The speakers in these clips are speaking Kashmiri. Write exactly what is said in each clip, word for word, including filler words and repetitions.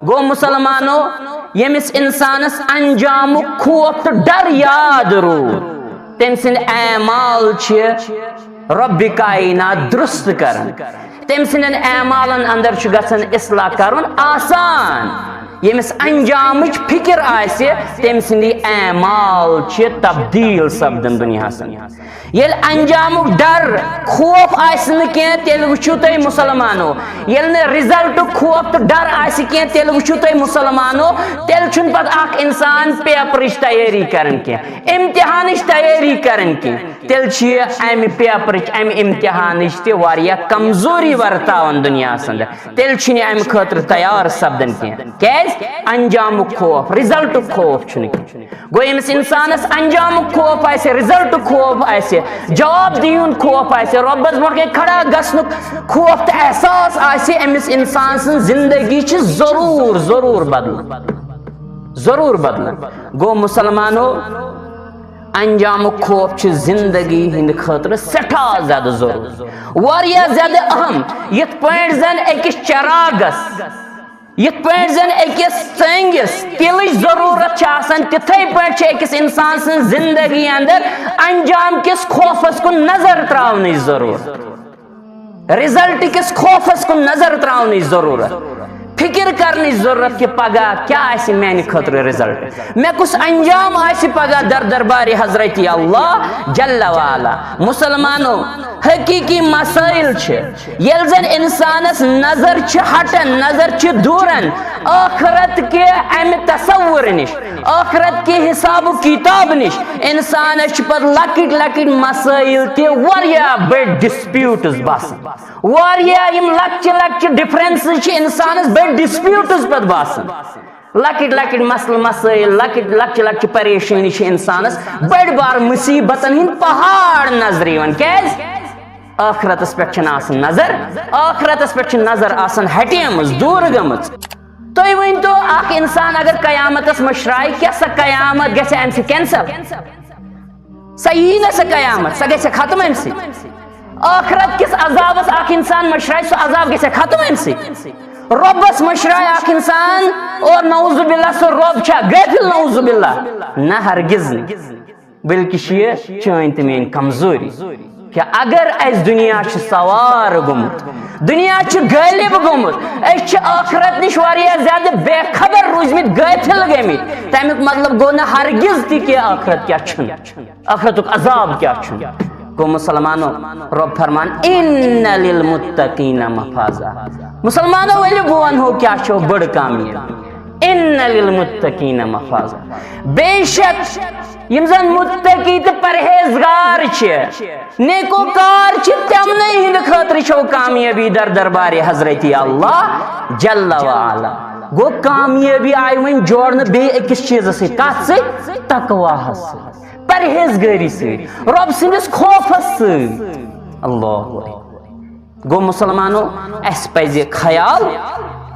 گوٚو مسلمانو، ییٚمِس انسانس انجامُک خوف تہٕ ڈر یاد روٗد، تٔمۍ سٕنٛدۍ اعمال چھِ رۄبِ کائنات درست کران۔ تٔمۍ سٕنٛدٮ۪ن اعمالن اندر چھُ گژھان اصلاح کرُن آسان۔ ییٚمِس انجامٕچ فکر آسہِ، تٔمۍ سٕنٛدۍ اعمال چھِ تبدیل سپدان دُنیاہس اندر۔ ییٚلہِ انجامُک ڈر، خوف آسہِ نہٕ کینٛہہ، تیٚلہِ وٕچھِو تُہۍ مسلمانو، ییٚلہِ نہٕ رزلٹُک خوف تہٕ ڈر آسہِ کینٛہہ، تیٚلہِ وٕچھِو تُہۍ مسلمانو، تیٚلہِ چھُنہٕ پتہٕ اکھ انسان پیپرٕچ تیٲری کران کینٛہہ، امتحانٕچ تیٲری کران کینٛہہ۔ تیٚلہِ چھِ یہِ امہِ پیپرٕچ، امہِ امتحانٕچ تہِ واریاہ کمزوری ورتاوان دُنیاہس اندر۔ تیٚلہِ چھُنہٕ یہِ امہِ خٲطرٕ تیار سپدان کینٛہہ۔ کیازِ؟ انجامُک خوف، رزلٹُک خوف چھُنہٕ کینٛہہ۔ گوٚو، ییٚمِس انسانس انجامُک خوف آسہِ، رزلٹُک خوف آسہِ، جواب دیہِ ہُنٛد خوف آسہِ، رۄبس برونٛٹھ کنہِ کھڑا گژھنُک خوف تہٕ احساس آسہِ، أمِس انسان سٕنٛز زندگی چھِ ضروٗر، ضروٗر بدلان، ضروٗر بدلان۔ گوٚو، مسلمانو، انجامُک خوف چھُ زندگی ہٕنٛدِ خٲطرٕ سٮ۪ٹھاہ زیادٕ ضروٗری، واریاہ زیادٕ اہم۔ یِتھ پٲٹھۍ زن أکِس چراغس، یِتھ پٲٹھۍ زن أکِس ژٲنٛگِس تیٖلٕچ ضروٗرت چھِ آسان، تِتھے پٲٹھۍ چھِ أکِس انسان سٕنٛز زندگی اندر انجام کِس خوفس کُن نظر تراونٕچ ضروٗرت، رزلٹ کِس خوفس کُن نظر تراونٕچ ضروٗرت، فکر کرنٕچ ضروٗرت کہِ پگاہ کیٛاہ آسہِ میانہِ خٲطرٕ رزلٹ، مےٚ کُس انجام آسہِ پگاہ در دربارِ حضرت اللہ جل وعلا۔ مسلمانو، حقیقی مسائل چھِ، ییٚلہِ زن انسانس نظر چھِ ہٹان، نظر چھِ دوٗران ٲخرت کہِ امہِ تصور نِش، ٲخرت کہِ حساب و کتاب نِش، انسانس چھِ پتہٕ لۄکٕٹۍ لۄکٕٹۍ مسائل تہِ واریاہ بٔڑۍ ڈسپیوٹس باسان۔ واریاہ یِم لۄکچہِ لۄکچہِ ڈفرنسز چھِ انسانس بٔڑۍ ڈسپیوٹس پتہٕ باسان۔ لۄکٕٹۍ لۄکٕٹۍ مسلہٕ مسٲیل، لۄکٕٹۍ، لۄکچہِ لۄکچہِ پریشٲنی چھِ انسانس بٔڑۍ بار مصیبتن ہٕنٛدۍ پہاڑ نظرِ یِوان۔ کیازِ؟ ٲخرتس پٮ۪ٹھ چھنہٕ آسان نظر، ٲخرتس پٮ۪ٹھ چھِ نظر آسان ہٹیمٕژ، دوٗر گٔمٕژ۔ تُہۍ ؤنۍ تو، اکھ انسان اگر قیامتس مٔشرایہِ، کیٛاہ سۄ قیامت گژھِ امہِ سۭتۍ کینسل؟ سۄ یی نہ سۄ قیامت، سۄ گژھِ ختم امہِ سۭتۍ۔ ٲخرت کِس عذابس اکھ انسان مٔشرایہِ، سُہ عذاب گژھِ ختم امہِ سۭتۍ۔ رۄبس مٔشرایہِ اکھ انسان اور نعوذ باللہ سُہ رۄب چھا غٲفل؟ نعوذ باللہ، نہ، ہرگز نہٕ۔ بلکہِ چھِ یہِ چٲنۍ تہٕ میٲنۍ کمزوری۔ کہِ اگر اسہِ دُنیا چھُ سوار گوٚمُت، دُنیا چھُ غٲلب گوٚمُت، أسۍ چھِ ٲخرت نِش واریاہ زیادٕ بے خبر روٗزمٕتۍ، غٲفل گٔمٕتۍ، تمیُک مطلب گوٚو نہٕ ہرگز تہِ کہِ ٲخرت کیٛاہ چھُنہٕ، ٲخرتُک عذاب کیٛاہ چھُنہٕ۔ گوٚو مسلمانو، رۄب فرمان، "ان للمتقین مفازا"۔ مسلمانو، ؤلِو بہٕ ونہو کیٛاہ چھو بٔڑ کامیٲبی۔ "ان للمتقین مفازا"، بے شک یِم زن متقی تہٕ پرہیزگار چھِ، نیکوکار چھِ، تِمنٕے ہٕنٛدِ خٲطرٕ چھو کامیٲبی در دربارِ حضرت اللہ جل وعلا۔ گوٚو، کامیٲبی آیہِ وۄنۍ جوڑنہٕ بیٚیہِ أکِس چیٖزس سۭتۍ۔ کتھ سۭتۍ؟ تقواہس سۭتۍ، پرہیزگٲری سۭتۍ، رۄب سٕنٛدِس خوفس سۭتۍ۔ اللہ اکبر۔ گوٚو مسلمانو، اسہِ پزِ خیال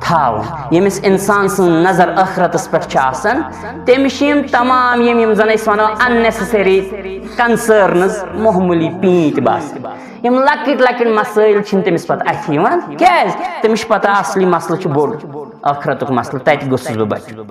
تھاوُن، ییٚمِس انسان سٕنٛز نظر ٲخرتس پٮ۪ٹھ چھِ آسان، تٔمِس چھِ یِم تمام یِم، یِم زن أسۍ ونو، unnecessary concerns، معموٗلی پیٖنتۍ باسان۔ یِم لۄکٕٹۍ لۄکٕٹۍ مسٲیل چھِنہٕ تٔمِس پتہٕ اتھِ یِوان۔ کیازِ؟ تٔمِس چھِ پتہ اصلی مسلہٕ چھُ بوٚڑ، ٲخرتُک مسلہٕ، تتہِ گوٚژھُس بہٕ بچُن۔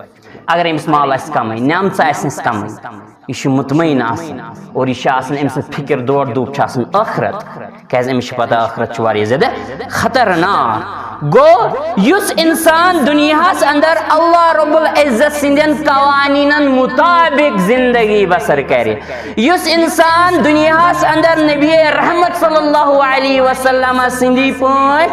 اگر أمِس مال آسہِ کمٕے، نعمژٕ آسنَس کمٕے، یہِ چھُ مطمئن آسان اور یہِ چھُ آسان، أمۍ سٕنٛز فکر دورٕ دوٗپ چھُ آسان ٲخرت، کیازِ أمِس چھِ پتہ ٲخرت چھُ واریاہ زیادٕ خطرناک۔ گوٚو، یُس انسان دُنیاہس اندر اللہ رب العزت سٕنٛدٮ۪ن قوانینن مطابق زندگی بسر کرِ، یُس انسان دُنیاہس اندر نبی رحمت صلی اللہ علیہ وسلم سٕنٛدی پٲٹھۍ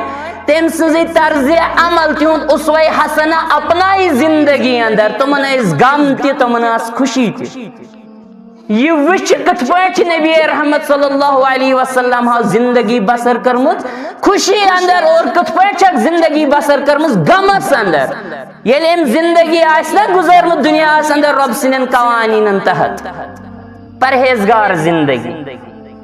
تٔمۍ سٕنٛزٕے طرزِ عمل، تِہُنٛد اسوہ حسنہ اپنایہِ زندگی اندر، تِمن ٲسۍ غم تہِ، تِمن ٲس خوشی تہِ۔ یہِ وٕچھ کِتھ پٲٹھۍ چھِ نبی رحمت صلی اللہ علیہ وسلم ہا زندگی بسر کٔرمٕژ خوشی اندر اور کِتھ پٲٹھۍ چھکھ زندگی بسر کٔرمٕژ غمس اندر۔ ییٚلہِ أمۍ زندگی آسہِ نہ گُزٲرمٕژ دُنیاہس اندر رۄب سٕنٛدٮ۪ن قوانینن تحت، پرہیزگار زندگی،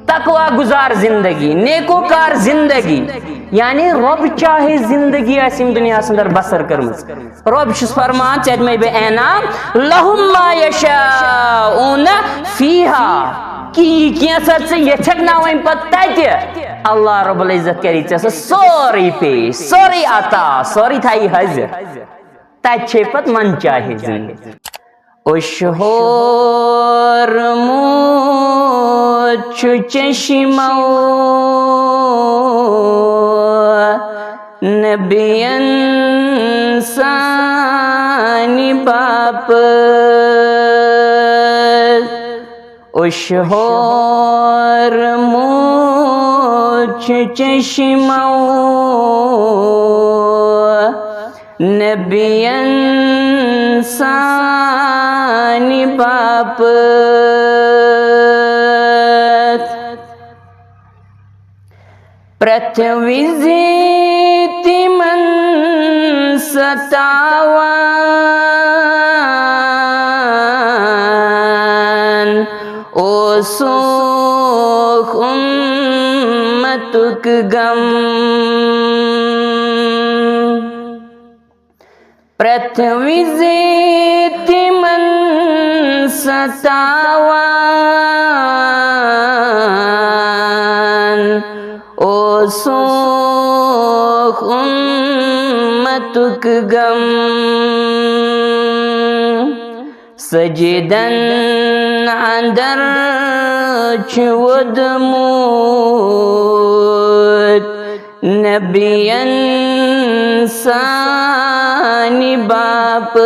تقوی گزار زندگی، نیکوکار زندگی، یعنی رۄب چاہے زندگی آسہِ أمۍ دُنیاہس اندر بسر کٔرمٕژ، رۄب چھُس فرمان، ژےٚ دِمے بہٕ انعام، لہم ما یشاءون فیہا، کہِ یہِ کینٛژھا ژٕ یژھکھ نا وۄنۍ پتہٕ تتہِ، اللہ رب العزت کری ژےٚ سُہ سورُے پیش، سورُے عطا، سورُے تھایی حٲضِر۔ تَتہِ چھے پَتہٕ من چاہے زندگی۔ اوٚش ہورمُت چھُ چشمو نبیَن سانہِ باپتھ۔ اوٚش ہورمُت چھُ چشمو نبیَن سانہِ باپتھ۔ پرٛٮ۪تھ وِزِ تِمن ستاوان اوسُکھ اُمتُک غم۔ پرٛٮ۪تھ وِزِ تِمن ستاوان اوسُکھ اُمتُک غم۔ سجدن اندر چھُ ووٚدمُت نبیَن سانہِ باپتھ۔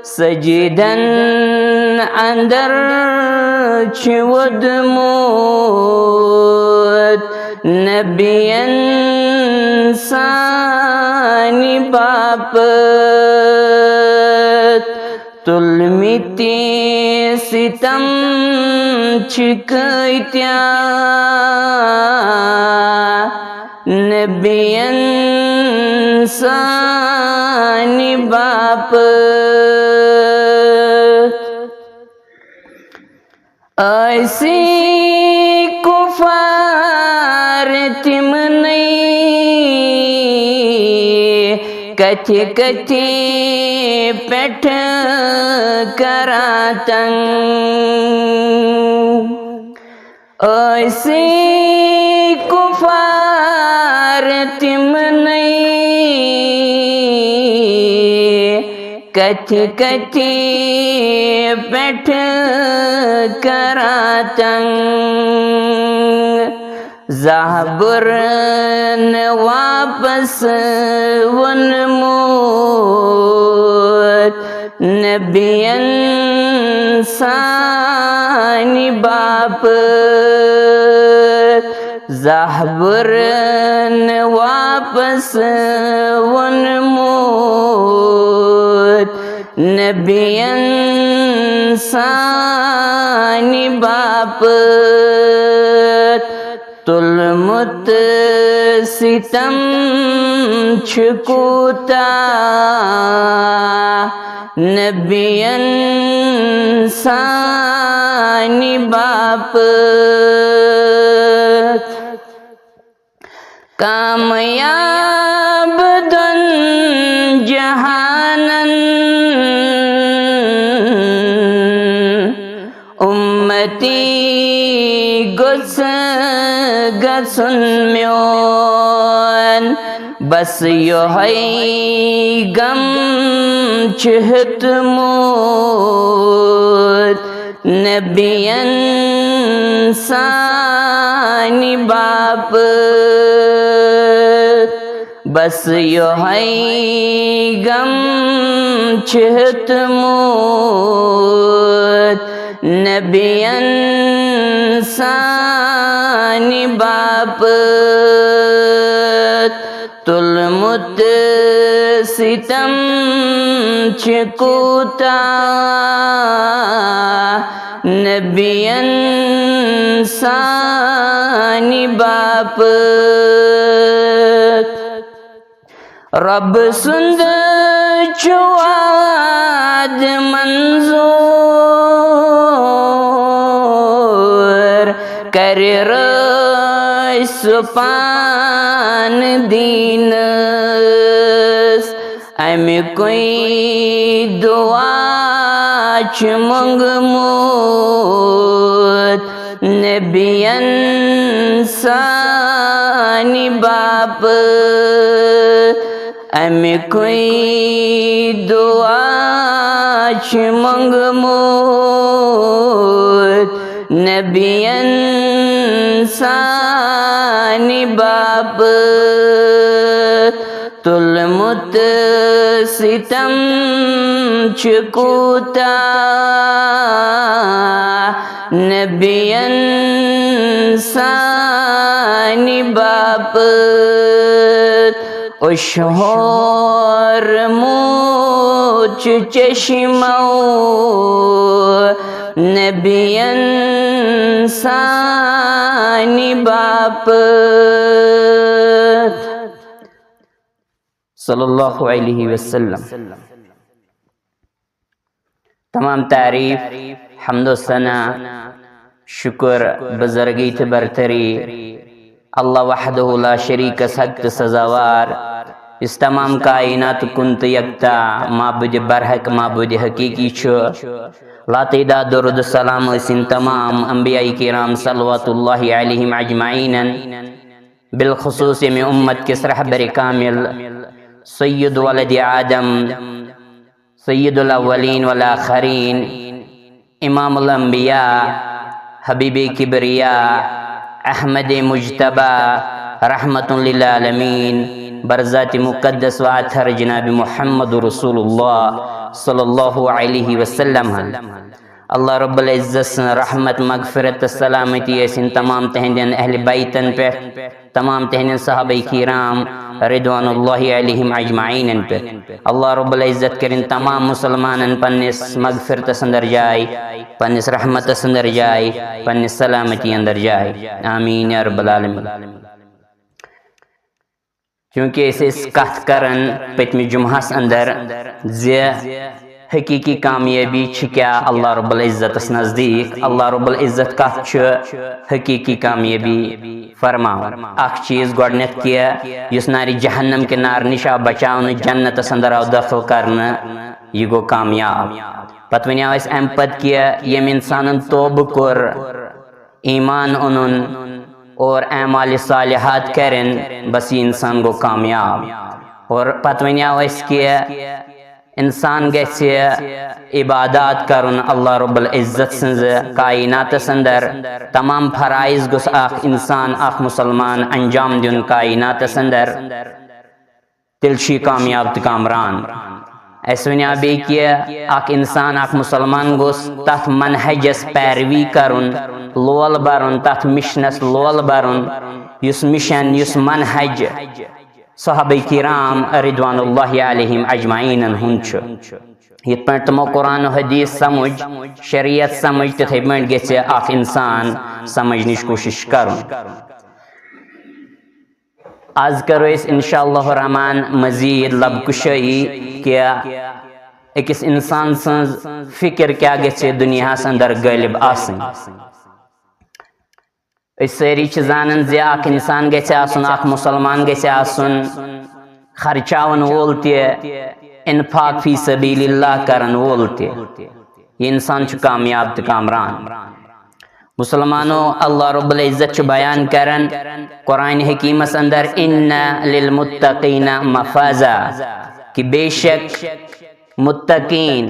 سجدن اندر چھُ ووٚدمُت نبیَن سانہِ باپتھ۔ تُلمٕتۍ ستم چھِ کۭتیاہ نبیَن سانہِ باپتھ۔ ٲسی کُفار تِمنٕے کتھِ کتھِ پٮ۪ٹھ کران تنگ۔ ٲسی کُفار تِمنٕے کتھِ کتھِ پٮ۪ٹھ کران تنگ۔ زہبُرن واپس ووٚنمُت نبیَن سانہِ باپتھ۔ زہبُرن واپس ووٚنمُت نبیَن سانہِ باپتھ۔ تُلمُت ستم چھُ کوٗتاہ نبیَن سانہِ باپتھ۔ کامیاب دۄن جہانن اُمتی گوٚژھ گژھُن میون۔ بس یِہوٚے غم چھُ ہیوٚتمُت نبیَن سانہِ باپتھ۔ بس یِہوٚے غم چھُ ہیوٚتمُت نبیَن سانہِ باپتھ۔ تُلمُت ستم چھُ کوٗتاہ نبیَن سانہِ باپتھ۔ رۄب سُنٛد چھُ وعدٕ منظوٗر، کرِ رٲچھ سُہ پانہٕ دیٖنَس۔ اَمہِ کُے دُعا چھُ موٚنٛگمُت نبیَن سانہِ باپتھ۔ اَمہِ کُے دُعا چھُ منٛگمُت نبیَن سانہِ باپتھ۔ تُلمُت ستم چھُ کوٗتاہ نبیَن سانہِ باپتھ۔ اوٚشہورمُت چھُ چشمو نبیَن سانہِ باپتھ۔ صلی اللہ علیہ وسلم۔ تمام تعریف، حمد و ثنا، شکر، بزرگی تہٕ برتری اللہ وحدہ لا شریکس حق تہٕ سزاوار، یُس تمام کائنات کُن تہٕ یکتا معبود برحق، معبود حقیقی چھُ۔ لاتعداد درود و سلام ٲسِن تمام انبیاء کرام صلوات اللہ علیہم اجمعین، بالخصوص ییٚمہِ امت کِس رہبر کامل، سید ولد آدم، سید الاولین والآخرین، امام الانبیاء، حبیب کبریا، احمد مجتبی، رحمت للعالمین، برذات مقدس و اطہر جناب محمد رسول اللہ صلی اللہ علیہ وسلم۔ اللہ رب العزت سٕنٛز رحمت، مغفرت تہٕ سلامتی ٲسِن تمام تہنٛدٮ۪ن اہل بیتن پٮ۪ٹھ، تمام تہنٛدٮ۪ن صحابہ کرام رضوان اللہ علیہم اجمعینن پٮ۪ٹھ۔ اللہ رب العزت کٔرِن تمام مسلمانن پننِس مغفرتس اندر جاے، پننِس رحمتس اندر جاے، پننِس سلامتی اندر جاے۔ آمین یا رب العالمین۔ چونکہ أسۍ ٲسۍ کتھ کران پٔتمہِ جمعہس اندر زِ حقیقی کامیٲبی چھِ کیٛاہ اللہ رب العزتس نزدیٖک، اللہ رب العزت کتھ چھُ حقیقی کامیٲبی فرماوان۔ اکھ چیٖز گۄڈٕنٮ۪تھ کہِ یُس نارِ جہنم کہِ نارٕ نِش آو بچاونہٕ، جنتس اندر آو دٲخل کرنہٕ، یہِ گوٚو کامیاب۔ پتہٕ وَنیو اَسہِ اَمہِ پتہٕ کہِ ییٚمۍ اِنسانن توبہٕ کوٚر، ایمان اونُن اور اعمال صالحات کرن، بس یہِ انسان گوٚو کامیاب۔ اور پتہٕ ونیو اسہِ کہِ انسان گژھِ عبادات کرُن اللہ رب العزت سٕنٛز کائناتس اندر، تمام فرائض گوٚژھ اکھ انسان، اکھ مسلمان انجام دیُن کائناتس اندر۔ تیٚلہِ چھُ یہِ کامیاب تہٕ کامران۔ اَسہِ وَنیٛاو بیٚیہِ کہِ اکھ اِنسان، اکھ مُسلمان گوٚژھ تَتھ منہجس پیروی کَرُن، لول بَرُن، تَتھ مِشنَس لول بَرُن، یُس مِشن، یُس منہج صحابہ کرام رضوان اللہ علیہم اجمعینن ہُنٛد چھُ۔ یِتھ پٲٹھۍ تِمو قرآن و حدیث سمجھ، شریعت سمجھ، تِتھَے پٲٹھۍ گژھِ اکھ اِنسان سمجھنٕچ کوٗشِش کَرُن۔ آز کرو أسۍ انشاء اللہ الرحمن مزید لب کشٲیی کہِ أکِس انسان سٕنٛز فکر کیٛاہ گژھِ دُنیاہس اندر غٲلب آسٕنۍ۔ أسۍ سٲری چھِ زانان زِ اکھ انسان گژھِ آسُن، اکھ مسلمان گژھِ آسُن خرچاون وول تہِ، انفاق فی سبیل اللہ کرن وول تہِ۔ یہِ انسان چھُ کامیاب تہٕ کامران۔ مسلمانو، اللہ رب العزت چھُ بیان کران قرآن حکیمس اندر، "ان للمتقین مفازا"، کہ بے شک متقین،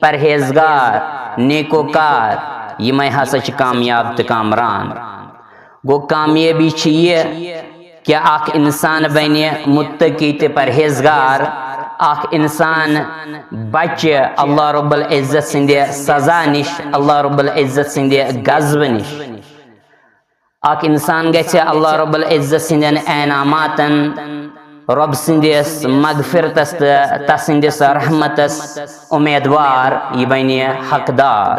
پرہیزگار، نیکوکار، یِمے ہسا چھِ کامیاب تہٕ کامران۔ گوٚو، کامیٲبی چھِ یہِ کہ اکھ انسان بنہِ متقی تہٕ پرہیزگار، اکھ انسان بچہِ اللہ رب العزت سٕنٛدِ سزا نِش، اللہ رب العزت سٕنٛدِ غضبہٕ نِش۔ اکھ انسان گژھِ اللہ رب العزت سٕنٛدٮ۪ن انعاماتن، رب سٕنٛدِس مغفرتس تہٕ تسٕنٛدِس رحمتس امیدوار، یہِ بنہِ حقدار۔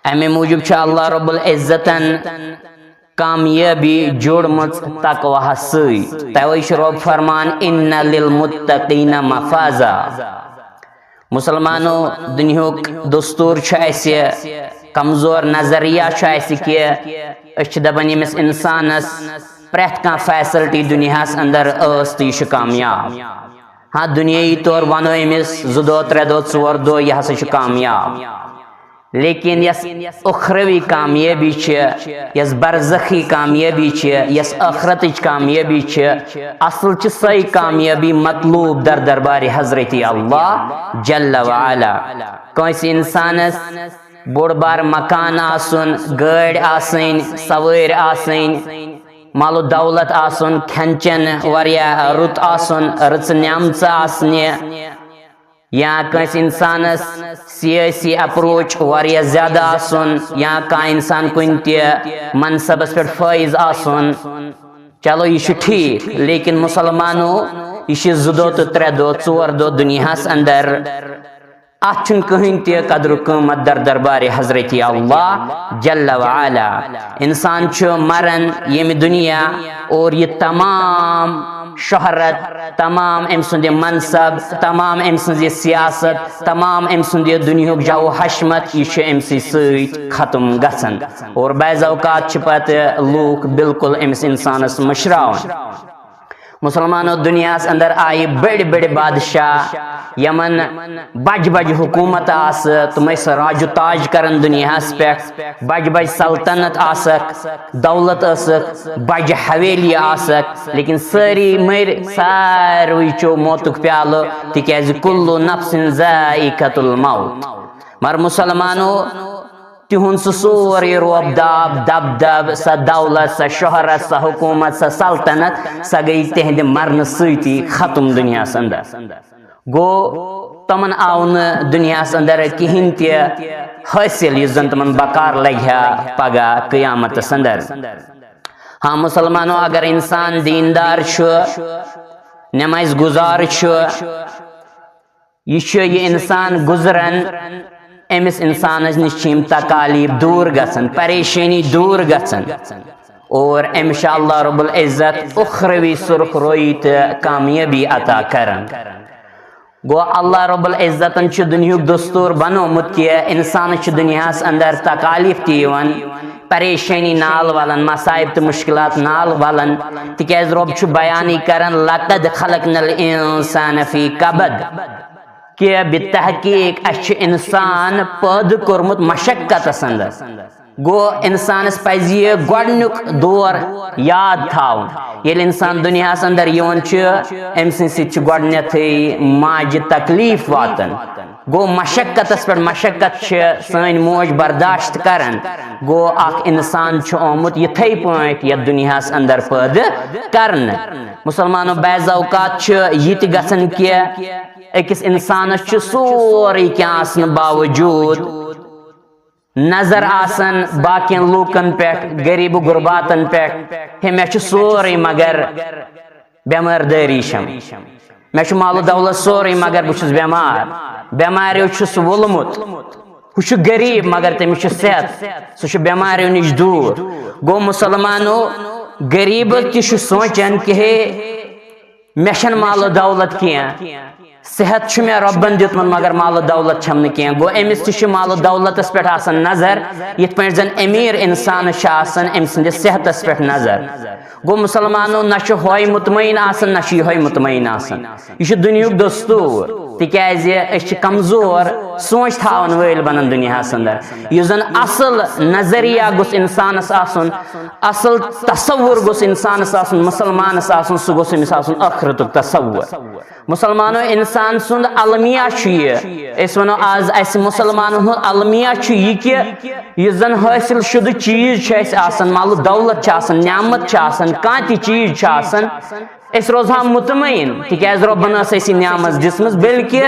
امہِ موٗجوٗب چھُ اللہ رب العزتن کامیٲبی جوڑمٕژ تقواہس سۭتۍ۔ توے چھُ رب فرمان، "ان للمتقین مفازا"۔ مسلمانو، دُنیہُک دستور چھُ اَسہِ، کمزور نظریہ چھُ اَسہِ کہِ أسۍ چھِ دپان، ییٚمِس انسانس پرٛٮ۪تھ کانٛہہ فیسلٹی دُنیاہس اندر ٲس تہٕ یہِ چھُ کامیاب۔ ہاں، دُنیٲیی طور ونو أمِس زٕ دۄہ، ترٛےٚ دۄہ، ژور دۄہ، یہِ ہسا چھُ کامیاب۔ لیکن یۄس اخروی کامیٲبی چھِ، یۄس برزخی کامیٲبی چھِ، یۄس ٲخرتٕچ کامیٲبی چھِ، اصل چھِ سۄے کامیٲبی مطلوب در دربارِ حضرت اللہ جل وعلا۔ کٲنٛسہِ انسانس بوٚڑ بار مکان آسُن، گٲڑۍ آسٕنۍ، سوٲرۍ آسٕنۍ، مال و دولت آسُن، کھٮ۪ن چٮ۪ن واریاہ رُت آسُن، رٕژٕ نعمژٕ آسنہِ، یا کٲنٛسہِ انسانس سیٲسی اپروچ واریاہ زیادٕ آسُن، یا کانٛہہ انسان کُنہِ تہِ منصبس پٮ۪ٹھ فٲیض آسُن، چلو، یہِ چھُ ٹھیٖک، لیکن مسلمانو، یہِ چھِ زٕ دۄہ تہٕ ترٛےٚ دۄہ، ژور دۄہ دُنیاہس اندر۔ اتھ چھُنہٕ کٕہٕنۍ تہِ قدر و قۭمت در دربارِ حضرت اللہ جل وعلا۔ انسان چھُ مران ییٚمہِ دُنیا، اور یہِ تمام شہرت، تمام أمۍ سُنٛد یہِ منصب، تمام أمۍ سٕنٛز یہِ سیاست، تمام أمۍ سُنٛد یہِ دُنیہُک جو و حشمت، یہِ چھُ أمۍ سٕے سۭتۍ ختم گژھان۔ اور بعض اوقات چھِ پتہٕ لوٗکھ بالکل أمِس انسانس مٔشراوان۔ مسلمانو، دُنیاہس اندر آیہِ بٔڑۍ بٔڑۍ بادشاہ، یمن بجہِ بجہِ حکومت آسہٕ، تِم ٲسۍ راج و تاج کران دُنیاہس پٮ۪ٹھ، بجہِ بجہِ سلطنت آسکھ، دولت ٲسکھ، بجہِ حویلی آسکھ، لیکن سٲری مٔرۍ، ساروٕے چیوٚو موتُک پیالہٕ، تِکیازِ کُلُّ نفسٍ ذائقۃ الموت۔ مگر مسلمانو، تِہُنٛد سُہ سورُے رۄب داب، دبدب، سۄ دولت، سۄ شہرت، سۄ حکومت، سۄ سلطنت، سۄ گٔے تِہنٛدِ مرنہٕ سۭتی ختم دُنیاہس اندر۔ گوٚو، تِمن آو نہٕ دُنیاہس اندر کِہینۍ تہِ حٲصِل، یُس زن تِمن بکار لگہِ ہا پگاہ قیامتس اندر۔ ہاں مسلمانو، اگر انسان دیندار چھُ، نماز گزار چھُ، یہِ چھُ یہِ انسان گُزران، أمِس انسانس نِش چھِ یِم تکالیف دوٗر گژھان، پریشٲنی دوٗر گژھان، اور أمِس چھُ اللہ رب العزت اخروی سرخ رویی تہٕ کامیٲبی عطا کران۔ گوٚو، اللہ رب العزتن چھُ دُنیہُک دستور بنومُت کہِ انسانس چھِ دُنیاہس اندر تکالیف تہِ یِوان، پریشٲنی نال ولان، مصائب تہٕ مشکلات نال ولان، تِکیازِ رب چھُ بیانٕے کران، "لقد خلقنا الانسان فی کبد"، کہِ بتحقیق اسہِ چھُ انسان پٲدٕ کوٚرمُت مشقتس اندر۔ گوٚو، انسانس پزِ یہِ گۄڈنیُک دور یاد تھاوُن۔ ییٚلہِ انسان دُنیاہس اندر یِوان چھُ، أمۍ سٕنٛدِ سۭتۍ چھِ گۄڈنیتھٕے ماجہِ تکلیف واتان۔ گوٚو، مشقتس پٮ۪ٹھ مشقت چھِ سٲنۍ موج برداشت کران۔ گوٚو، اکھ انسان چھُ آمُت یِتھے پٲٹھۍ یتھ دُنیاہس اندر پٲدٕ کرنہٕ۔ مسلمانو، بعض اوقات چھُ یہِ تہِ گژھان کہِ أکِس انسانس چھُ سورُے کینٛہہ آسنہٕ باوجود نظر آسان باقین لوٗکن پٮ۪ٹھ، غریب و غرباتن پٮ۪ٹھ، ہے، مےٚ چھُ سورُے مگر بٮ۪مٲرۍ دٲری چھم، مےٚ چھُ مال و دولت سورُے مگر بہٕ چھُس بٮ۪مار، بٮ۪ماریو چھُس وولمُت۔ ہُہ چھُ غریب مگر تٔمِس چھُ صحت، سُہ چھُ بٮ۪ماریو نِش دوٗر۔ گوٚو مسلمانو، غریب تہِ چھُ سونٛچان کہِ ہے، مےٚ چھَنہٕ مال و دولت کینٛہہ، صحت چھُ مےٚ رۄبن دیُتمُت مگر مال و دولت چھَم نہٕ کینٛہہ۔ گوٚو، أمِس تہِ چھُ مال و دولتس پٮ۪ٹھ آسان نظر، یِتھ پٲٹھۍ زن امیر انسانس چھِ آسان أمۍ سٕنٛدِس صحتس پٮ۪ٹھ نظر۔ گوٚو مسلمانو، نہ چھُ ہۄے مطمئن آسان، نہ چھُ یِہوٚے مطمئن آسان۔ یہِ چھُ دُنیہُک دستوٗر، تِکیازِ أسۍ چھِ کمزور سونٛچ تھاون وٲلۍ بنان دُنیاہس اندر۔ یُس زن اصل نظریہ گوٚژھ انسانس آسُن، اصل تصور گوٚژھ انسانس آسُن، مسلمانس آسُن، سُہ گوٚژھ أمِس آسُن ٲخرتُک تصور۔ مسلمانو، انسان سُنٛد المیہ چھُ یہِ، أسۍ ونو آز اسہِ مسلمانن ہُنٛد المیہ چھُ یہِ کہِ یُس زن حٲصِل شُدٕ چیٖز چھُ اسہِ آسان، مال و دولت چھُ آسان، نعمت چھِ آسان، کانٛہہ تہِ چیٖز چھُ آسان، أسۍ روزہو مطمئن، تِکیازِ رۄبن ٲس اسہِ یہِ نعمت دِژمٕژ، بلکہِ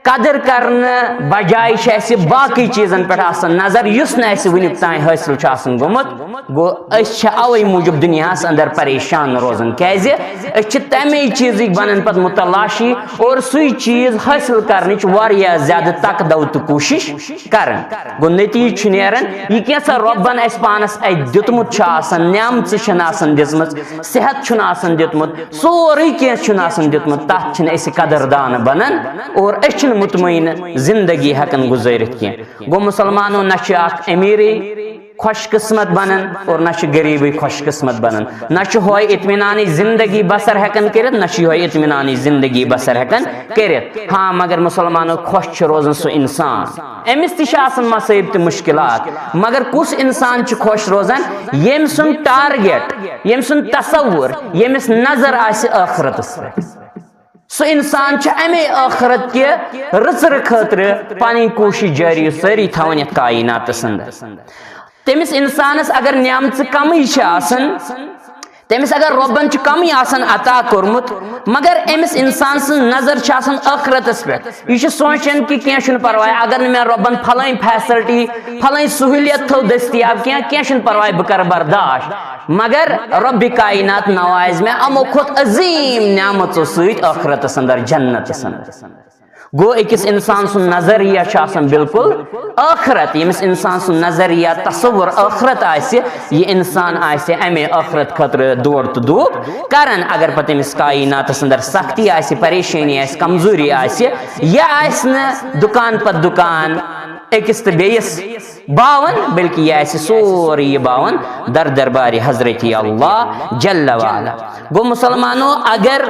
قدر کرنہٕ بجایہِ چھِ اسہِ باقٕے چیٖزن پٮ۪ٹھ آسان نظر، یُس نہٕ اسہِ وُنیُک تام حٲصِل چھُ آسان گوٚمُت۔ گوٚو، أسۍ چھِ اوے موٗجوٗب دُنیاہس اندر پریشان روزان، کیازِ أسۍ چھِ تمے چیٖزٕکۍ بنان پتہٕ متلاشی اور سُے چیٖز حٲصِل کرنٕچ واریاہ زیادٕ تقدو تہٕ کوٗشش کران۔ گوٚو، نتیٖجہٕ چھُ نیران، یہِ کینٛژھا رۄبن اسہِ پانس اتھِ دیُتمُت چھُ آسان، نعمژٕ چھَنہٕ آسان دِژمٕژ، صحت چھُنہٕ آسان دیُتمُت، سورُے کینٛہہ چھُنہٕ آسان دیُتمُت، تتھ چھِنہٕ أسۍ قدردان بنان اور أسۍ چھِنہٕ مطمئن زندگی ہٮ۪کان گُزٲرِتھ کینٛہہ۔ گوٚو، مسلمانو، نہ چھُ اکھ امیٖرٕے خۄش قٕسمت بنان اور نہ چھُ غریٖبٕے خۄش قٕسمت بنان، نہ چھُ ہۄے اطمینانٕچ زندگی بسر ہٮ۪کان کٔرِتھ، نہ چھُ یِہوٚے اطمینانٕچ زندگی بسر ہٮ۪کان کٔرِتھ۔ ہاں، مگر مسلمانو، خۄش چھُ روزان سُہ انسان، أمِس تہِ چھِ آسان مصٲیب تہٕ مُشکلات، مگر کُس انسان چھُ خۄش روزان؟ ییٚمۍ سُنٛد ٹارگیٹ، ییٚمۍ سُنٛد تصوُر، ییٚمِس نظر آسہِ ٲخرتس پٮ۪ٹھ۔ سُہ انسان چھُ امے ٲخرت کہِ رٕژرٕ خٲطرٕ پنٕنۍ کوٗشش جٲری سٲری تھاوان یتھ کائناتس اندر۔ تٔمِس انسانس اگر نعمژٕ کمٕے چھِ آسان، تٔمِس اگر رۄبن چھُ کمٕے آسان عطا کوٚرمُت، مگر أمِس انسان سٕنٛز نظر چھِ آسان ٲخرتس پٮ۪ٹھ۔ یہِ چھُ سونٛچان کہِ کینٛہہ چھُنہٕ پرواے، اگر نہٕ مےٚ رۄبن پھلٲنۍ فیسلٹی، پھلٲنۍ سہوٗلیت تھٲو دٔستیاب کینٛہہ، کینٛہہ چھُنہٕ پرواے، بہٕ کرٕ برداش۔ مگر رۄبِ کائنات نواز مےٚ یِمو کھۄتہٕ عظیٖم نعمژو سۭتۍ ٲخرتس اندر، جنتس اندر۔ گوٚو، أکِس انسان سُنٛد نظریہ چھُ آسان بالکل ٲخرت، ییٚمِس انسان سُنٛد نظریہ، تصور ٲخرت آسہِ، یہِ انسان آسہِ امے ٲخرت خٲطرٕ دور تہٕ دوٗر کران۔ اگر پتہٕ أمِس کائناتس اندر سختی آسہِ، پریشٲنی آسہِ، کمزوری آسہِ، یہِ آسہِ نہٕ دُکان پتہٕ دُکان أکِس تہٕ بیٚیِس باوان، بلکہِ یہِ آسہِ سورُے یہِ باوان در دربارِ حضرت اللہ جل وعلا۔ گوٚو مسلمانو، اگر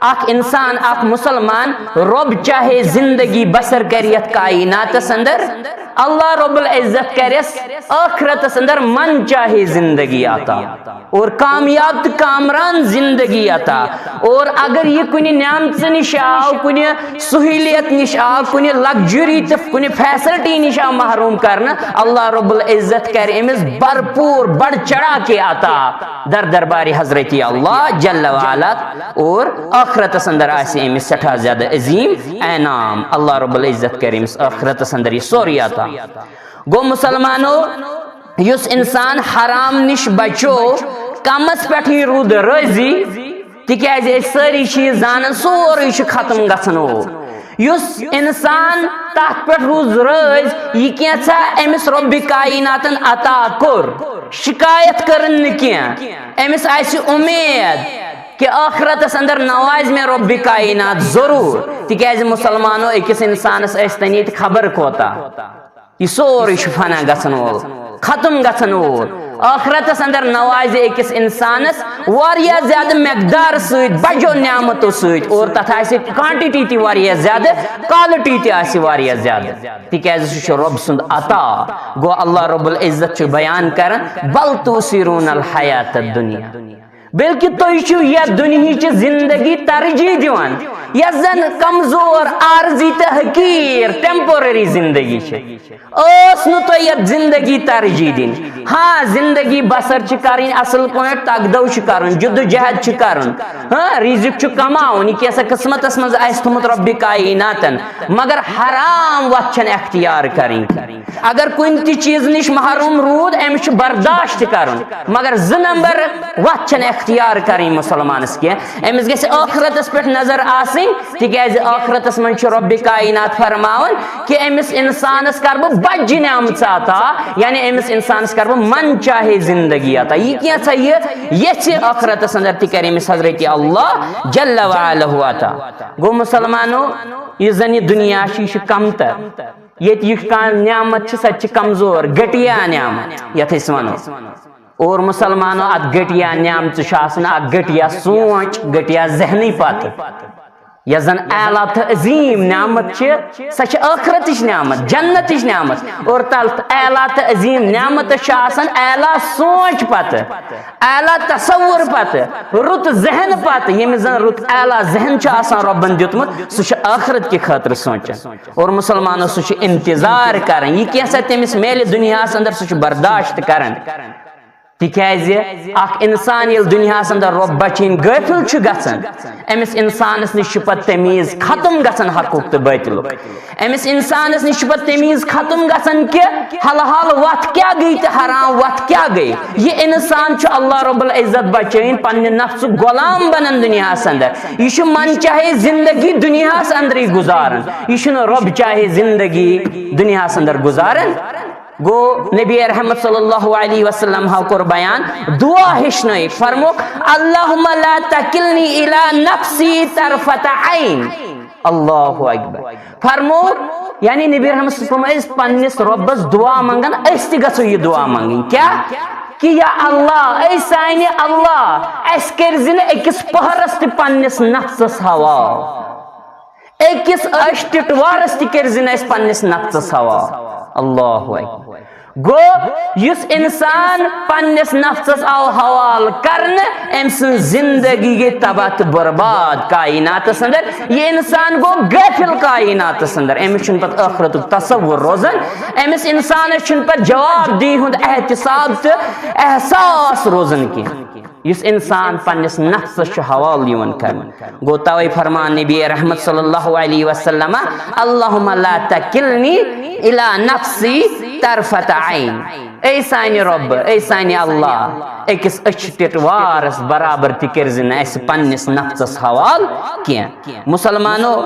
اکھ انسان، اکھ مسلمان، رۄب چاہے زندگی بسر کرِ یتھ کائناتس اندر، اللہ رب العزت کرٮ۪س ٲخرتس اندر من چاہے زندگی عطا اور کامیاب تہٕ کامران زندگی عطا۔ اور اگر یہِ کُنہِ نعمژٕ نِش آو، کُنہِ سہوٗلیت نِش آو، کُنہِ لگژری تہٕ کُنہِ فیسلٹی نِش آو محروم کرنہٕ، اللہ رب العزت کرِ أمِس بھرپور بڑھ چڑھا کے عطا در دربارِ حضرت اللہ جل وعلا۔ اور ٲخرتس اندر آسہِ أمِس سٮ۪ٹھاہ زیادٕ عظیٖم انعام، اللہ رب العزت کرِ أمِس ٲخرتس اندر یہِ سورُے عطا۔ گوٚو مسلمانو، یُس انسان حرام نِش بچو، کمس پٮ۪ٹھٕے روٗد رٲضی، تِکیازِ أسۍ سٲری چھِ یہِ زانان، سورُے چھُ ختم گژھن وول۔ یُس انسان تتھ پٮ۪ٹھ روٗز رٲضۍ، یہِ کینٛژھا أمِس رۄبِ کائناتن عطا کوٚر، شکایت کٔرٕن نہٕ کینٛہہ، أمِس آسہِ اُمید کہِ ٲخرتس اندر نوازِ مےٚ رۄبِ کائنات ضروٗر، تِکیازِ مسلمانو، أکِس انسانس ٲسۍ تن ییٚتہِ خبر کوتاہ۔ یہِ سورُے چھُ فنا گژھن وول، ختم گژھن وول۔ ٲخرتس اندر نوازِ أکِس انسانس واریاہ زیادٕ مقدار سۭتۍ، بجو نعمتو سۭتۍ، اور تتھ آسہِ کوانٹٹی تہِ واریاہ زیادٕ، کوالٹی تہِ آسہِ واریاہ زیادٕ، تِکیازِ سُہ چھُ رۄب سُنٛد عطا۔ گوٚو، اللہ رب العزت چھُ بیان کران، "بل تؤثرون الحیات الدنیا"، بلکہِ تُہۍ چھِو یتھ دُنیہٕچ زندگی ترجیح دِوان، یۄس زن کمزور، عارضی تہٕ حقیٖر، ٹیمپوریری زندگی چھِ۔ ٲس نہٕ تۄہہِ یتھ زندگی ترجیح دِنۍ۔ ہاں، زندگی بسر چھِ کرٕنۍ اصل پٲٹھۍ، تگدو چھُ کرُن، جدوجہد چھُ کرُن، ہاں، رزق چھُ کماوُن، یہِ کینٛژھا قسمتس منٛز آسہِ تھوٚمُت رۄبِ کائناتن، مگر حرام وتھ چھنہٕ اختیار کرٕنۍ۔ اگر کُنہِ تہِ چیٖز نِش محروم روٗد، أمِس چھُ برداشت کرُن، مگر زٕ نمبر وتھ چھنہٕ اختیار کرٕنۍ مسلمانس کینٛہہ۔ أمِس گژھِ ٲخرتس پٮ۪ٹھ نظر آسٕنۍ، تِکیازِ ٲخرتس منٛز چھُ رۄبِ کائنات فرماوان کہِ أمِس انسانس کرٕ بہٕ بجہِ نعمژٕ عطا، یعنی أمِس انسانس کرٕ بہٕ من چاہے زندگی عطا۔ یہِ کینٛژھا یہِ یژھِ ٲخرتس اندر، تہِ کرِ أمِس حضرت اللہ جل وعلا عطا۔ گوٚو مسلمانو، یُس زن یہِ دُنیا چھُ، یہِ چھُ کمتر۔ ییٚتہِ یُس کانٛہہ نعمت چھِ، سۄ تہِ چھِ کمزور، گٹیا نعمت یتھ أسۍ ونو۔ اور مسلمانو، اتھ گٹیا نعمژٕ چھُ آسان اکھ گٹیا سونچ، گٹیا ذہنٕے پتہٕ۔ یۄس زن اعلیٰ تہٕ عظیٖم نعمت چھِ، سۄ چھِ ٲخرتٕچ نعمت، جنتٕچ نعمت۔ اور تتھ اعلیٰ تہٕ عظیٖم نعمتس چھُ آسان اعلیٰ سونچ پتہٕ، اعلیٰ تصور پتہٕ، رُت ذہن پتہٕ۔ ییٚمِس زن رُت اعلیٰ ذہن چھُ آسان رۄبن دیُتمُت، سُہ چھُ ٲخرت کہِ خٲطرٕ سونچان۔ اور مسلمانو، سُہ چھُ انتظار کران، یہِ کینٛژھا تٔمِس میلہِ دُنیاہس اندر، سُہ چھُ برداشت کران۔ تِکیازِ اکھ انسان ییٚلہِ دُنیاہس اندر رۄب بچیٚنۍ غٲفل چھُ گژھان، أمِس انسانس نِش چھُ پتہٕ تمیٖز ختم گژھان حقُک تہٕ باطلُک۔ أمِس انسانس نِش چھُ پتہٕ تمیٖز ختم گژھان کہِ حلال وتھ کیٛاہ گٔے تہٕ حرام وتھ کیٛاہ گٔے۔ یہِ انسان چھُ اللہ رب العزت بچٲیِن پننہِ نفسُک غلام بنان دُنیاہس اندر۔ یہِ چھُ من چاہے زندگی دُنیاہس اندرٕے گُزاران، یہِ چھُنہٕ رۄب چاہے زندگی دُنیاہس اندر گُزاران۔ گوٚو نبی رحمت صلی اللہ علیہ وسلم ہاو کوٚر بیان، دعا ہیٚچھنٲیِکھ، فرموکھ، "اللہم لا تکلنی الی نفسی طرفۃ عین۔" اللہ اکبر۔ فرموکھ، یعنی نبی رحمت صلی اللہ علیہ وسلم ٲسۍ پننِس رۄبس دعا منگان، أسۍ تہِ گژھو یہِ دعا منگٕنۍ۔ کیٛاہ؟ کہ یا اللہ، اے سانہِ اللہ، اَسہِ کٔرۍ زِ نہٕ أکِس پہرس تہِ پننِس نفسس حوالہٕ۔ أکِس أچھ ٹِٹوارس تہِ کٔرۍ زِ نہٕ اَسہِ پننِس نفسس حوالہٕ۔ اللہ اکبر۔ گوٚو، یُس انسان پننِس نفسس آو حوالہٕ کرنہٕ، أمۍ سٕنٛز زندگی گٔے تباہ تہٕ برباد کائناتس اندر۔ یہِ انسان گوٚو غٲفل کائناتس اندر، أمِس چھُنہٕ پتہٕ ٲخرتُک تصور روزان، أمِس انسانس چھُنہٕ پتہٕ جواب دِہی ہُنٛد احتساب تہٕ احساس روزان کینٛہہ۔ یُس انسان پننِس نفسس چھُ حوالہٕ یِوان کرنہٕ۔ گوٚو توے فرمان نبی رحمت صلی اللہ علیہ وسلم، "اللہم لا تکلنی الی نفسی طرفۃ عین۔" اے سانہِ رۄب، اے سانہِ اللہ، أکِس أچھ ٹِٹوارس برابر تہِ کٔرۍ زِ نہٕ اَسہِ پننِس نفسس حوالہٕ کینٛہہ۔ مسلمانو،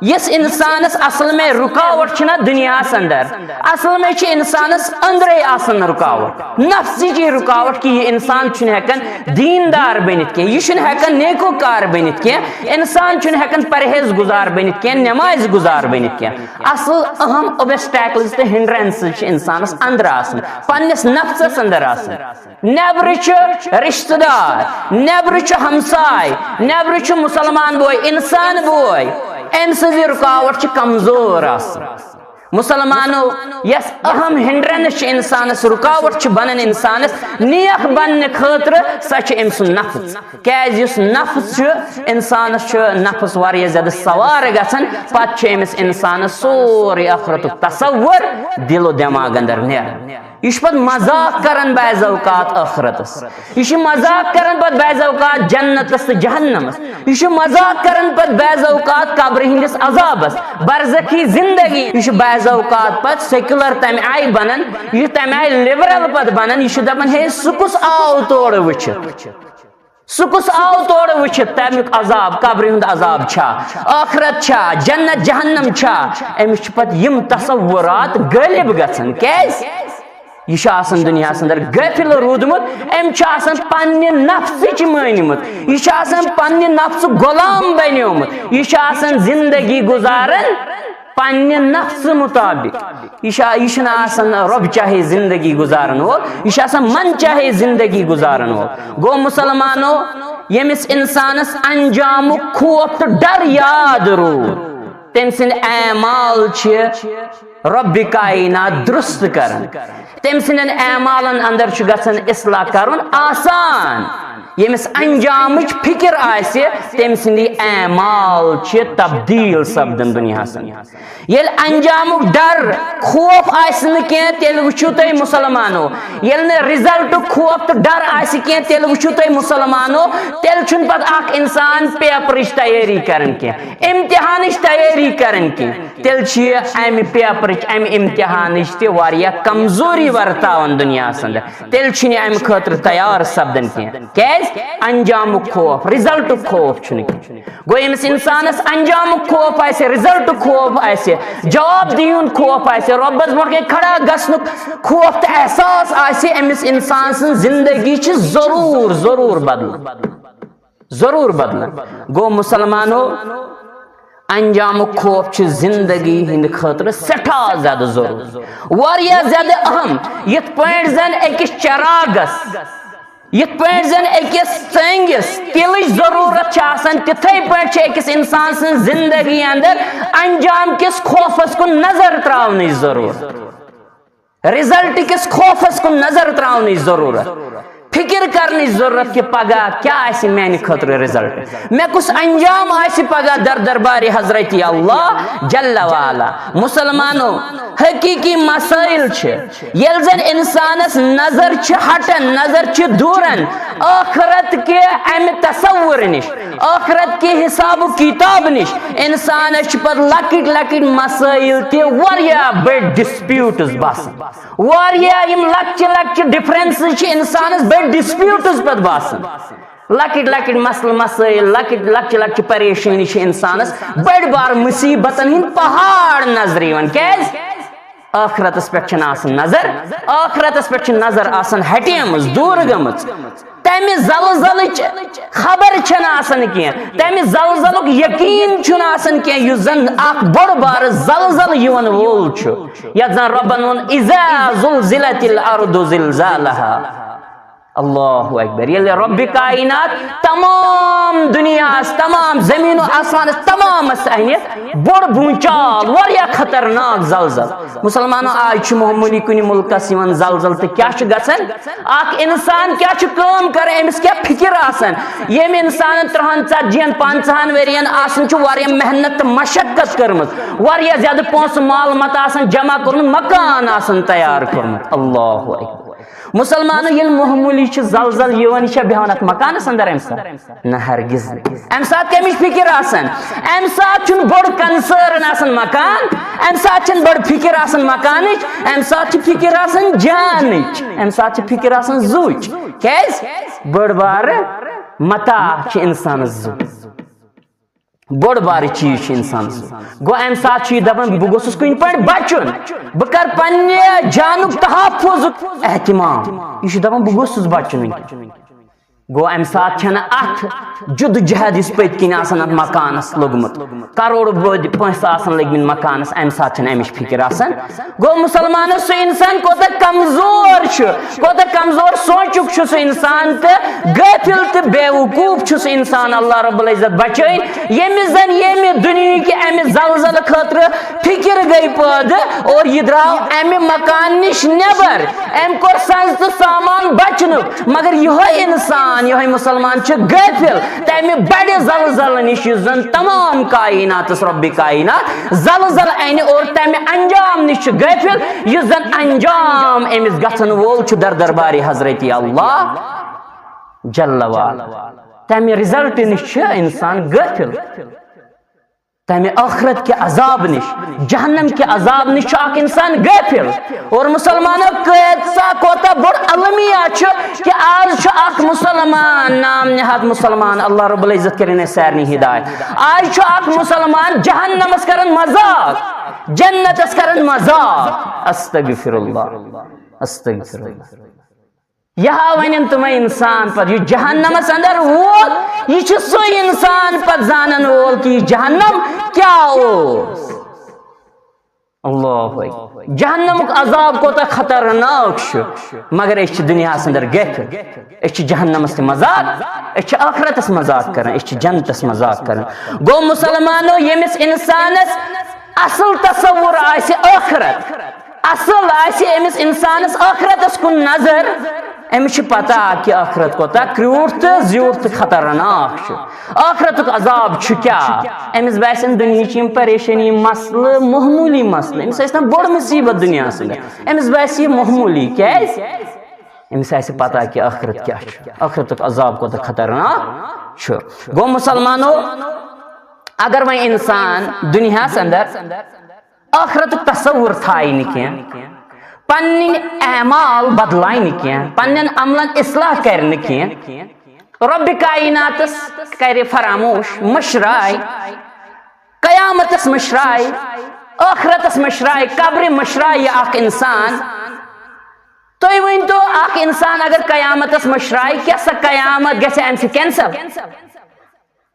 یس انسانس اصل میں رکاوٹ چھنا دنیاہس اندر، اصل میں چھ انسانس اندرے آسان رکاوٹ، نفسچی رکاوٹ کہ یہ انسان چھُنہٕ ہیکان دیندار بٔنِتھ کینٛہہ، یہِ چھُنہٕ ہیکان نیکوکار بٔنِتھ کینٛہہ، انسان چھُنہٕ ہیکان پرہیز گزار بٔنِتھ کینٛہہ، نماز گزار بٔنِتھ کینٛہہ۔ اصل اہم obstacles تہٕ hindrances چھِ انسانس اندر آسان، پننِس نفسس اندر آسان۔ نیبرٕ چھُ رشتہٕ دار، نیبرٕ چھُ ہمساے، نیبرٕ چھُ مسلمان بوے، انسان بوے، أمۍ سٕنٛز یہِ رُکاوٹ چھِ کمزور آسان۔ مسلمانو، یۄس اہم hindrance چھِ انسانس، رُکاوٹ چھِ بنان انسانس نیک بننہٕ خٲطرٕ، سۄ چھِ أمۍ سُنٛد نفس۔ کیازِ یُس نفس چھُ، انسانس چھُ نفس واریاہ زیادٕ سوار گژھان، پتہٕ چھُ أمِس انسانس سورُے ٲخرتُک تصور دل و دماغ اندر نیران۔ یہِ چھُ پتہٕ مذاق کران بعض اوقات ٲخرتس۔ یہِ چھُ مذاق کران پتہٕ بعض اوقات جنتس تہٕ جہنمس۔ یہِ چھُ مذاق کران پتہٕ بعض اوقات قبرِ ہٕنٛدِس عذابس، برزخی زندگی۔ یہِ چھُ بعض اوقات پتہٕ secular تمہِ آیہِ بنان، یہِ چھُ تمہِ آیہِ liberal پتہٕ بنان۔ یہِ چھُ دپان، ہے، سُہ کُس آو تورٕ وٕچھِتھ؟ سُہ کُس آو تورٕ وٕچھِتھ تمیُک عذاب، قبرِ ہُنٛد عذاب چھا، ٲخرت چھا، جنت جہنم چھا؟ أمِس چھِ پتہٕ یِم تصورات غٲلب گژھان۔ کیازِ؟ یہِ چھُ آسان دُنیاہَس اندر غٲفِل روٗدمُت، أمۍ چھُ آسان پننہِ نفسٕچ مٲنمٕژ، یہِ چھُ آسان پننہِ نفسُک غلام بنیومُت، یہِ چھُ آسان زندگی گُزاران پننہِ نفسہٕ مطابق۔ یہِ چھا، یہِ چھُنہٕ آسان رۄب چاہے زندگی گُزارن وول، یہِ چھُ آسان من چاہے زندگی گُزارن وول۔ گوٚو مسلمانو، ییٚمِس انسانس انجامُک خوف تہٕ ڈر یاد روٗد، تٔمۍ سٕنٛدۍ اعمال چھِ رۄبِ کائنات درست کران۔ تٔمۍ سٕنٛدٮ۪ن اعمالن اندر چھُ گژھان اصلاح کرُن آسان۔ ییٚمِس انجامٕچ فکر آسہِ، تٔمۍ سٕنٛدی اعمال چھِ تبدیل سپدان دُنیاہس اندر۔ ییٚلہِ انجامُک ڈر، خوف آسہِ نہٕ کینٛہہ، تیٚلہِ وٕچھِو تُہۍ مسلمانو۔ ییٚلہِ نہٕ رزلٹُک خوف تہٕ ڈر آسہِ کینٛہہ، تیٚلہِ وٕچھِو تُہۍ مسلمانو۔ تیٚلہِ چھُنہٕ پتہٕ اکھ انسان پیپرٕچ تیٲری کران کینٛہہ، امتحانٕچ تیٲری کران کینٛہہ۔ تیٚلہِ چھِ یہِ امہِ پیپرٕچ، امہِ امتحانٕچ تہِ واریاہ کمزوری ورتاوان دُنیاہس اندر۔ تیٚلہِ چھُنہٕ یہِ امہِ خٲطرٕ تیار سپدان کینٛہہ۔ کیازِ؟ انجامُک خوف، رزلٹُک خوف چھُنہٕ کینٛہہ۔ گوٚو، ییٚمِس انسانس انجامُک خوف آسہِ، رزلٹُک خوف آسہِ، جواب دِہُن خوف آسہِ، رۄبس برونٛٹھ کنہِ کھڑا گژھنُک خوف تہٕ احساس آسہِ، أمِس انسان سٕنٛز زندگی چھِ ضروٗر، ضروٗر بدلان۔ ضروٗر بدلان۔ گوٚو مسلمانو، انجامُک خوف چھُ زندگی ہٕنٛدِ خٲطرٕ سٮ۪ٹھاہ زیادٕ ضروٗری، واریاہ زیادٕ اہم۔ یِتھ پٲٹھۍ زن أکِس چراغس، یِتھ پٲٹھۍ زن أکِس ژٲنٛگِس تیٖلٕچ ضروٗرت چھِ آسان، تِتھے پٲٹھۍ چھِ أکِس انسان سٕنٛز زندگی اندر انجام کِس خوفس کُن نظر تراونٕچ ضروٗرت۔ رزلٹ کِس خوفس کُن نظر تراونٕچ ضروٗرت، فکر کرنٕچ ضروٗرت کہِ پگاہ کیٛاہ آسہِ میانہِ خٲطرٕ رزلٹ، مےٚ کُس انجام آسہِ پگاہ در دربارِ حضرت اللہ جل وعلا۔ مسلمانو، حقیقی مسائل چھِ، ییٚلہِ زن انسانس نظر چھِ ہٹان، نظر چھِ دوٗران ٲخرت کہِ امہِ تصور نِش، ٲخرت کہِ حساب و کتاب نِش، انسانس چھِ پتہٕ لۄکٕٹۍ لۄکٕٹۍ مسائل تہِ واریاہ بٔڑۍ ڈسپیوٹس باسان۔ واریاہ یِم لۄکچہِ لۄکچہِ ڈفرنسز چھِ انسانس بٔڑۍ ڈسپیوٹس پتہٕ باسان۔ لۄکٕٹۍ لۄکٕٹۍ مسلہٕ مسٲیل، لۄکٕٹۍ، لۄکچہِ لۄکچہِ پریشٲنی چھِ انسانس بٔڑۍ بار مصیبتن ہٕنٛدۍ پہاڑ نظرِ یِوان۔ کیازِ؟ ٲخرتس پٮ۪ٹھ چھنہٕ آسان نظر، ٲخرتس پٮ۪ٹھ چھِ نظر آسان ہٹیمٕژ، دوٗر گٔمٕژ۔ تمہِ زلزلٕچ خبر چھنہٕ آسان کینٛہہ، تمہِ زلزلُک یقین چھُنہٕ آسان کینٛہہ، یُس زن اکھ بوٚڑ بارٕ زلزلہٕ یِوان وول چھُ، یتھ زن رۄبن ووٚن، "اذا زلزلت الارض زلزالها۔" اللہ اکبر۔ ییٚلہِ رۄبِ کائنات تمام دُنیاہس، تمام زمین و آسمانس، تمامس انہِ بوٚڑ بونچال، واریاہ خطرناک زلزل۔ مسلمانو، آز چھُ معموٗلی کُنہِ مُلکس یِوان زلزل تہٕ کیٛاہ چھُ گژھان؟ اکھ انسان کیٛاہ چھُ کٲم کران، أمِس کیٛاہ فکر آسان؟ ییٚمۍ انسانن ترٛہن، ژتجی ہن، پنٛژاہن ؤرین آسان چھُ واریاہ محنت تہٕ مشقت کٔرمٕژ، واریاہ زیادٕ پونٛسہٕ مال متہٕ آسان جمع کوٚرمُت، مکان آسان تیار کوٚرمُت۔ اللہ اکبر۔ مسلمانو، ییٚلہِ معموٗلی چھِ زلزل یِوان، یہِ چھا بیٚہوان اتھ مکانس اندر امہِ ساتہٕ؟ نہ، ہرگز نہٕ۔ امہِ ساتہٕ کمِچ فکر آسان؟ امہِ ساتہٕ چھُنہٕ بوٚڑ concern آسان مکان، امہِ ساتہٕ چھَنہٕ بٔڑ فکر آسان مکانٕچ، امہِ ساتہٕ چھِ فکر آسان جانٕچ، امہِ ساتہٕ چھِ فکر آسان زُوٕچ۔ کیازِ؟ بٔڑ بارٕ متاع چھِ انسانس زُو۔ بوٚڑ بارٕ چیٖز چھُ انسان سُنٛد۔ گوٚو، امہِ ساتہٕ چھُ یہِ دپان، "بہٕ گوٚژھُس کُنہِ پٲٹھۍ بچُن، بہٕ کرٕ پننہِ جانُک تحفظُک اہتمام۔" یہِ چھُ دپان، "بہٕ گوٚژھُس بچُن وٕنکیٚن۔" گوٚو، امہِ ساتہٕ چھنہٕ اتھ جدوجہد، یُس پٔتۍ کِنۍ آسان اتھ مکانس لوٚگمُت، کرورو بٔدۍ پونٛسہٕ آسان لٔگمٕتۍ مکانس، امہِ ساتہٕ چھنہٕ امِچ فکر آسان۔ گوٚو، مسلمانو، سُہ انسان کوتاہ کمزور چھُ، کوتاہ کمزور سونچُک چھُ سُہ انسان تہٕ غٲفل تہٕ بیوقوف چھُ سُہ انسان۔ اللہ رب العزت بچٲیِن، ییٚمِس زن ییٚمہِ دُنیہٕکہِ امہِ زلزلہٕ خٲطرٕ فکر گٔے پٲدٕ اور یہِ درٛاو امہِ مکان نِش نٮ۪بر۔ أمۍ کوٚر سَز تہٕ سامان بچنُک، مگر یِہوٚے انسان، یِہوٚے مسلمان چھُ غٲفل تمہِ بڑِ زلزلہٕ نِش، یُس زن تمام کائناتس رب کائنات زلزلہٕ انہِ اور تمہِ انجام نِش چھُ غٲفل، یُس زن انجام أمِس گژھن وول چھُ در دربارِ حضرت اللہ جل وعلا۔ تمہِ result نِش چھُ انسان غٲفل۔ تمہِ ٲخرت کہِ عذاب نِش، جہنم کہِ عذاب نِش چھُ اکھ انسان غٲفل۔ اور مسلمانو، کۭژاہ کوتاہ بوٚڑ المیہ چھُ کہ آز چھُ اکھ مسلمان، نام نہاد مسلمان، اللہ رب العزت کٔرِن اَسہِ سارنٕے ہدایت۔ آز چھُ اکھ مسلمان جہنمس کران مذاق، جنتس کران مذاق۔ استغفر اللہ، استغفر اللہ۔ یہِ ہا ونن تِمے انسان پتہٕ، یُس جہنمس اندر ووت، یہِ چھُ سُے انسان پتہٕ زانن وول کہ یہِ جہنم کیٛاہ اوس۔ اللہ اکبر۔ جہنمُک عذاب کوتاہ خطرناک چھُ، مگر أسۍ چھِ دُنیاہس اندر غٲفل۔ أسۍ چھِ جہنمس تہِ مذاق، أسۍ چھِ ٲخرتس مذاق کران، أسۍ چھِ جنتس مذاق کران۔ گوٚو مسلمانو، ییٚمِس انسانس اصل تصور آسہِ ٲخرت، اصل آسہِ أمِس انسانس ٲخرتس کُن نظر، أمِس چھِ پتہ کہ ٲخرت کوتاہ کرٛوٗٹھ تہٕ زیوٗٹھ تہٕ خطرناک چھُ، ٲخرتُک عذاب چھُ کیٛاہ۔ أمِس باسن دُنیہٕچ یِم پریشٲنی، مسلہٕ، معموٗلی مسلہٕ، أمِس ٲسۍ نہ بوٚڑ مُصیبت دُنیاہس اندر، أمِس باسہِ یہِ معموٗلی۔ کیٛازِ؟ أمِس آسہِ پتہ کہ ٲخرت کیٛاہ چھُ، ٲخرتُک عذاب کوتاہ خطرناک چھُ۔ گوٚو مسلمانو، اگر وۄنۍ انسان دُنیاہس اندر ٲخرتُک تصور تھایہِ نہٕ کینٛہہ، پنٕنۍ اعمال بدلایہِ نہٕ کینٛہہ، پننٮ۪ن عملن اصلاح کرِ نہٕ کینٛہہ، رۄبِ کائناتس کرِ فراموش، مٔشرایہِ، قیامتس مٔشرایہِ، ٲخرتس مٔشرایہِ، قبرِ مٔشرایہِ اکھ انسان۔ تُہۍ ؤنۍ تو، اکھ انسان اگر قیامتس مٔشرایہِ، کیٛاہ سۄ قیامت گژھِ امہِ سۭتۍ cancel؟